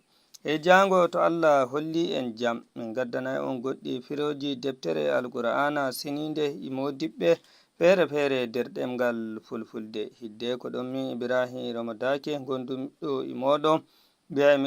E jaango to Allah holli en jam, min gaddanay on goɗɗi firooji deftere Alqur'aana Seniinde e moodiɓɓe feere feere nder ɗemngal Fulfulde. Hidde ko ɗon min Ibrahim Ramadake, gonduɗo e mooɗon, mbiyaymi